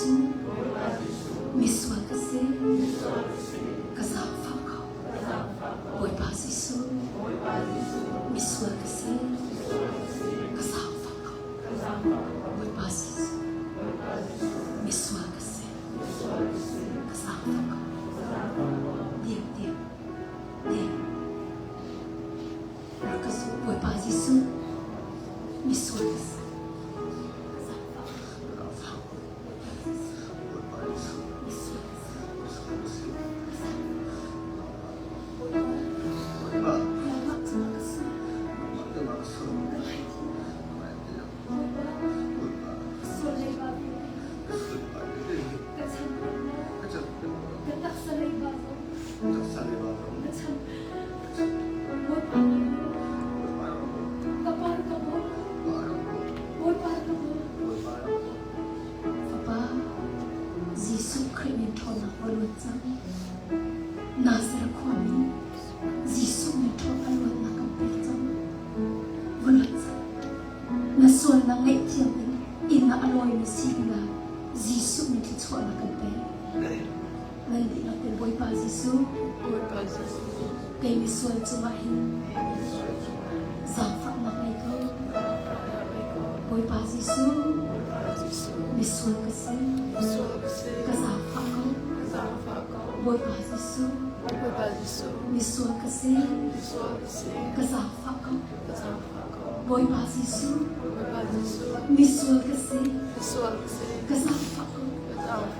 Jesuh, misual ka si, ka zaangfah ko. Bawipa Jesuh, misual ka si, ka zaangfah ko. Bawipa Jesuh, misual ka si, ka zaangfah ko. Dir, dir, dir. Rak ka zumh, Bawipa Jesuh, misual ka si, ka zaangfah ko. Fapa, Jesuh Khrih min ṭhawnnak va luat cang. Nazareth khuami Jesuh min ṭhawn a luatnak kan pek cang. Va luat cang. Na sualnak ngaihthiam in inn ah a lawimi si dingah Jesuh min thluachuahnak kan pek. Nan dihlak in Bawipa Jesuh, Bawipa Jesuh, kei misual cungah hin zaangfahnak ngei ko. Bawipa Jesuh, misual ka si, ka zaangfah ko. Bawipa Jesuh, misual ka si, ka zaangfah ko. Bawipa Jesuh, misual ka si, ka zaangfah ko.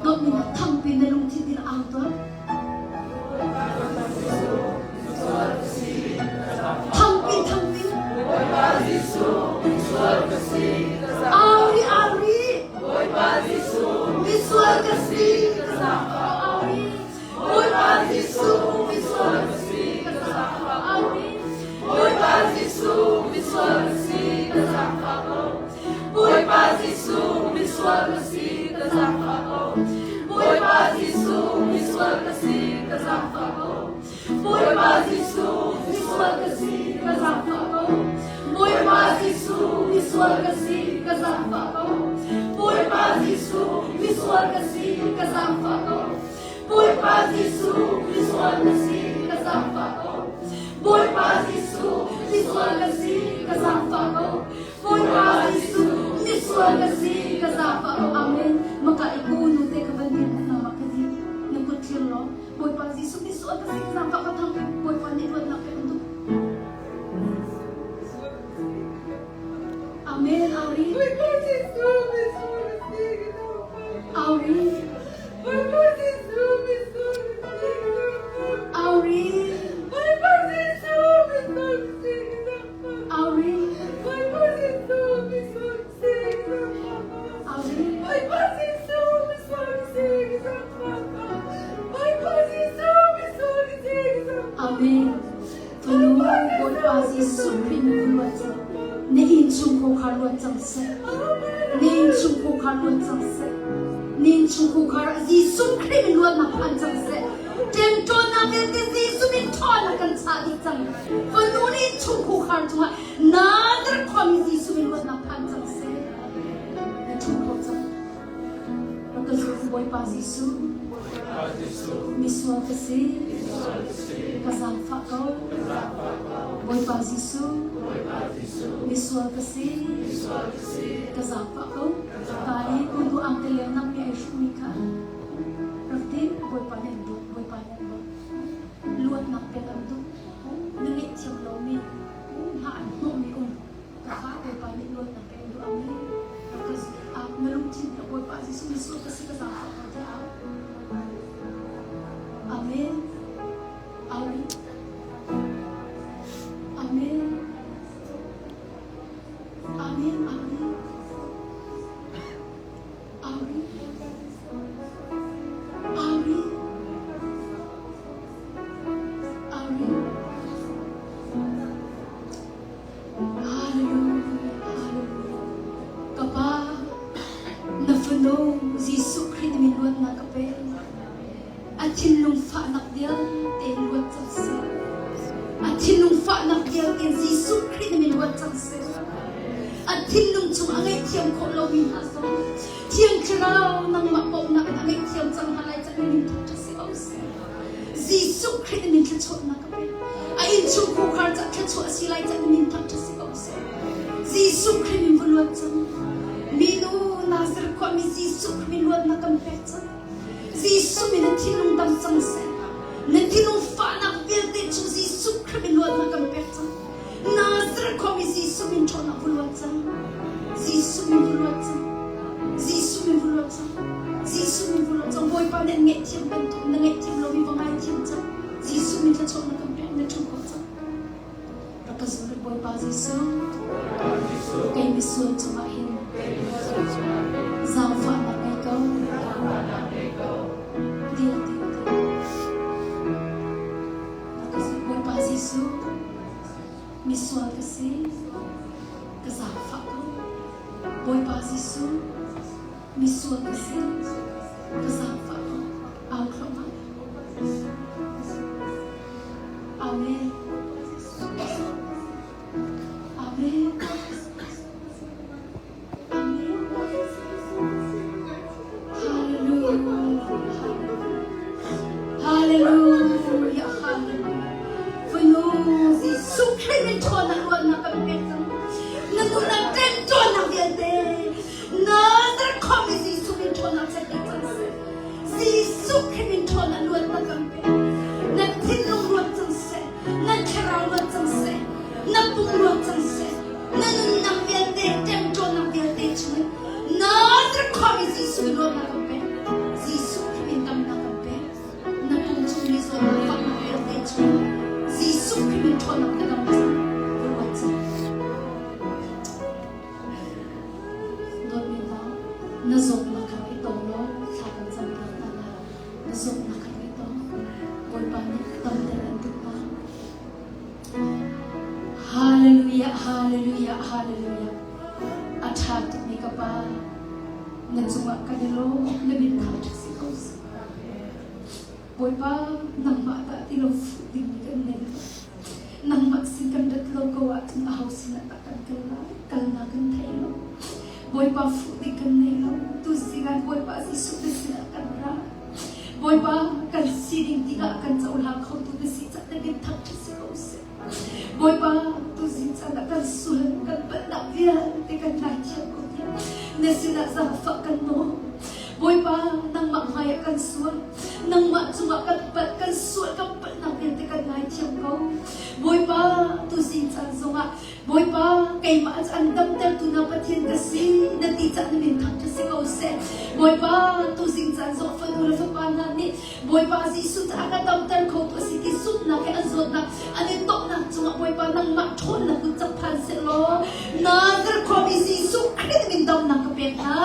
Dawtmi na thangpi na lungthin in au tuah. Thangpi thangpi. Auri auri. Misual ka si. Auri. Bawipa Jesuh misual ka si. Auri. Bawipa Jesuh misual ka si. Ka zaangfah ko. Bawipa Jesuh misual ka si. Ka zaangfah ko. Bawipa Jesuh misual ka si. Ka zaangfah ko. Bawipa Jesuh misual ka si. Ka zaangfah ko. Bawipa Jesuh misual ka si. Ka zaangfah ko. Bawipa Jesuh misual ka si. Ka zaangfah ko. Bawipa Jesuh misual ka si. Ka zaangfah ko. Bawipa Jesuh misual ka si. Ka zaangfah ko. Bawipa Jesuh misual ka si. Ka zaangfah ko. Amen. Maka iku nu te ka van din na makadi na kut thlir law Bawipa Jesuh misual ka si ka zaangfah ka thang Bawipa nih luatnak pe kan duh. Amen. Auri. Bawipa Jesuh misual ka si. Ka zaangfah. Auri. Bawipa Jesuh misual ka si. Ka zaangfah. Auri. Bawipa Jesuh misual ka si. Ka zaangfah. Auri. Bawipa Jesuh misual ka si. Ka zaangfah. Auri. Bawipa Jesuh misual ka si. Ka zaangfah. Bawipa Jesuh misual ka si. Ka zaangfah. Amen. Tunu Bawipa Jesuh Khrih na luat cang. Na innchungkhar luat cang seh. Na innchungkhar luat cang seh. Na innchungkhar ah Jesuh Khrih min luatnak phan cang seh. Ṭemṭawnnak vialte Jesuh min ṭhawnnak kan chah dih cang. Fanu na innchungkhar cungah Nazareth khuami Jesuh min luatnak phan cang seh. Na ṭhu kho cang. Rak ka zum Bawipa Jesuh. Misual ka si. Ka zaangfah ko. Bawipa Jesuh. Misual ka si. Ka zaangfah ko. Ta i unu ang te leng nak mi ai hruhmi kha rak ti Bawipa nih an dawt. Bawipa nih an dawt. Luatnak pek an duh. Na ngaihthiam lomi hna an hnawhmi um. Ka fa Bawipa nih luatnak pek an duh. Amen. Ka na lungthin Bawipa Jesuh misual ka si ka zaangfah ko tiah au. Amen. Amen. Amen. Amen. Amen. Amen. Amen. Amen. Hallelujah. Hallelujah. Ka Pa, na fanu Jesuh Khrih min luatnak ka pe. A thinlung fahnak vialte in luat cang seh. A thinlung fahnak vialte in Jesuh Khrih min luat cang seh. A thinlung chung a ngaihthiam khawh lomi hna zong Thiang Thlarau nangmah ko. thluachuahnak ka pek. A innchung khungkhar ca thluachuah a si lai ca na min thangṭhat si ko seh. Jesuh Khrih min va luat cang. Minu Nazareth khuami Jesuh Khrih min luatnak kan pek cang. Jesuh min na thinlung dam cang seh. Na thinlung fahnak vialte cu Jesuh Khrih min luatnak kan pek cang. Nazareth khuami Jesuh min ṭhawnnak va luat cang. Jesuh min va luat cang. Jesuh min va luat cang. Jesuh min va luat cang. Bawipa nih an ngaihthiam bantuk na ngaihthiam lomi va ngaithiam cang. Jesuh min thluachuah na kan pek na ṭhu ko cang. Rak ka zul Bawipa Jesuh. Kei misual cungah hin zaangfahnak ngei ko. Dir dir dir. Rak ka zul Bawipa Jesuh. Misual ka si. Ka zaangfah ko. Bawipa Jesuh, misual ka si. Ka zaangfah ko. Au thluahmah. Amen. Amen. Amen. Hallelujah. Hallelujah. Hallelujah. Fanu Jesuh Khrih min ṭhawnnak ruahnak kan pek cang. Na nunnak ṭemṭawnnak vialte Nazareth khuami Jesuh min ṭhawnnak cek dih cang seh. Jesuh Khrih min ṭhawnnak luatnak kan pek. Na thinlung ruat cang seh. Na thlarau ruat cang seh. Na pum ruat cang seh. Na nunnak vialte ṭemṭawnnak vialte chungin Nazareth khuami Jesuh min luatnak kan pek. Jesuh Khrih min damnak kan pek. Na pum chung mi zawtnak faknak vialte chung Jesuh Khrih min ṭhawnnak na dam cang. Ruat cang. Dawtmi hna, na zawtnak kha i tong law thla kan cam piak hna lai. Na zawtnak kha i tong. Bawipa nih damter an duh hna. Hallelujah, hallelujah, hallelujah. A ṭha tukmi ka Pa, na cungah kan i lawm, na min thangṭhat si ko seh. Bawipa, nangmah dah ti lo fuh dingmi kan nei lo. Nangmah sin kan rat lo ko ahcun aho sinah dah kan kal lai? Kalnak kan thei lo. Bawipa fuh ding kan nei lo. Tu singan Bawipa Jesuh na sinah kan ra. Bawipa, kan sining tikah kan cohlang khotu na si cah na min thangṭhat si ko seh. Bawipa, tuzing caan ah kan sual, kan palhnak vialte kan ngaithiam ko tiah na sinah zaangfah kan nawl. Bawipa, nangmah hmaiah kan sual, nangmah cungah kan palh, kan sual, kan palhnak vialte kan ngaithiam ko. Bawipa, tuzing caan zongah Bawipa, keimah cu an damtertu na Pathian ka si, na ti cah na min thangṭhat si ko seh. Bawipa, tuzing caan zong fanu le fapa hna nih Bawipa Jesuh cu a ka damter khotu a si ti zumhnak he an zawtnak an i tawhnak cungah Bawipa nangmah ṭhawnnak kut cak phan seh law Nazareth khuami Jesuh Khrih min damnak ka pek hna.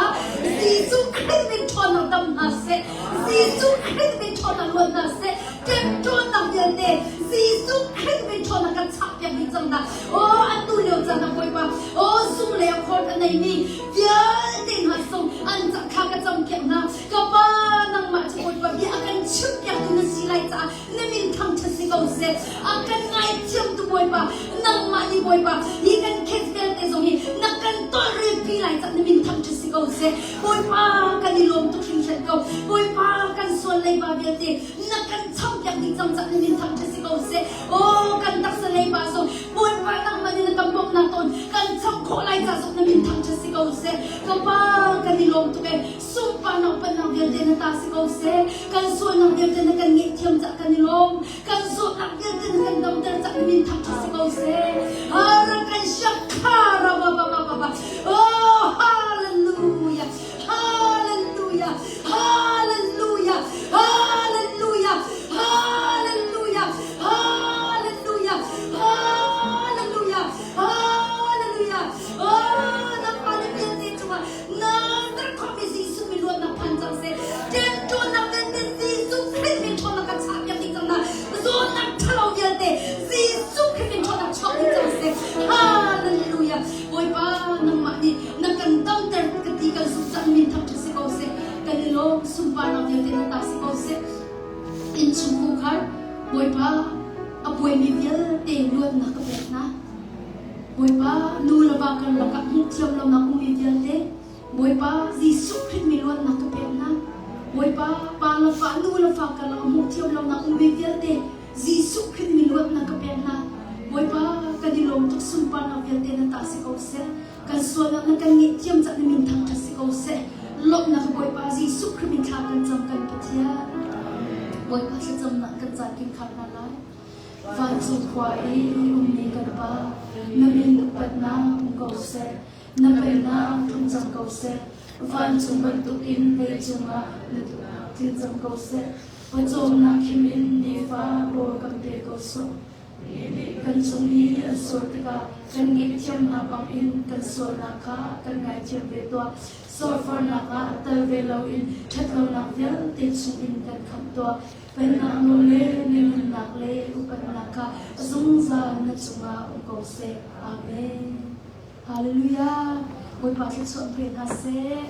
Jesuh Khrih min ṭhawnnak dam hna seh. Jesuh Khrih min ṭhawnnak luat hna seh. Ṭemṭawnnak vialte Jesuh Khrih min ṭhawnnak kan chahpiak dih cang hna. Aw atu lio caan ah Bawipa, aw zung lei ah court a neimi vialte hna sung an thla ka campiak hna. Ka Pa, nangmah cu Bawipa bia a kan chimpiaktu na si lai caah na min thangṭhat si ko seh. A kan ngaithiamtu Bawipa, nangmah nih Bawipa, hi kan case vialte zong hi na kan tawlrelpi lai caah na min thangṭhat si ko seh. Bawipa, kan i lawm tuk hringhran ko. Bawipa, kan sual leiba vialte na kan champiak dih cang caah na min thangṭhat si ko seh. Aw, kan taksa leiba zong Bawipa nangmah nih na kan bawmhnak tawn kan cham khawh lai ca zong na min thangṭhat si ko seh. Ka Pa, kan i lawm tuk ee. Sunparnak upatnak vialte na ta si ko seh. Kan sualnak vialte na kan ngaihthiam cah kan i lawm. Kan zawtnak vialte na kan damter cah na min thangṭhat si ko seh. Hara kan shakhara ba ba ba ba ba. Oh, hallelujah. Hallelujah. Hallelujah. Hallelujah. Hallelujah. Hallelujah. Hallelujah. Hallelujah. Oh, nangmah na vialte cungah Nazareth khuami Jesuh mi luatnak phan cang seh. Ṭemṭawnnak vialte Jesuh Khrih min ṭhawnnak kan chahpiak dih cang hna. Zawtnak ṭhalo vialte Jesuh Khrih min ṭhawnnak chuak dih cang seh. Hallelujah. Bawipa nangmah nih na kan damter ka ti kan zumh cang min thangṭhat si ko seh. Kan i lawm sunparnak vialte na ta si ko seh. Innchungkhar Bawipa a buaimi vialte luatnak ka pek hna. Bawipa, nu le va karlak ah hmuhthiam lonak ummi vialte, Bawipa Jesuh Khrih mi luatnak ka pek hna. Bawipa, pa le fa, nu le fa karlak ah hmuhthiam lonak ummi vialte, Jesuh Khrih min luatnak ka pek hna. Bawipa, kan i lawm tuk sunparnak vialte na ta si ko seh. Kan sualnak na kan ngaihthiam ca'h na min thangṭhat si ko seh. Lawmhnak Bawipa Jesuh Khrih min thla kan cam kan Pathian. Bawipa thlacamnak kan caan kin khar hna lai. Vancung khua i ummi kan Pa, na min upatnak um ko seh. Na pennak tlung cang ko seh. Vancung bantukin leicung ah na duhnak tling cang ko seh. Pawcawmnak khim in nifa rawl kan pe ko sawh. Mi nih kan cung i an sual tikah kan ngaihthiamnak bangin kan sualnak kha kan ngaithiam ve tuah. Sualfornak ah tel ve loin ṭhatlonak vialte chungin kan khamh tuah. Pennak nawl le nunnak le upatnak kha zungzal na cungah um ko seh. Amen. Hallelujah. Bawipa thluachuah pe hna seh.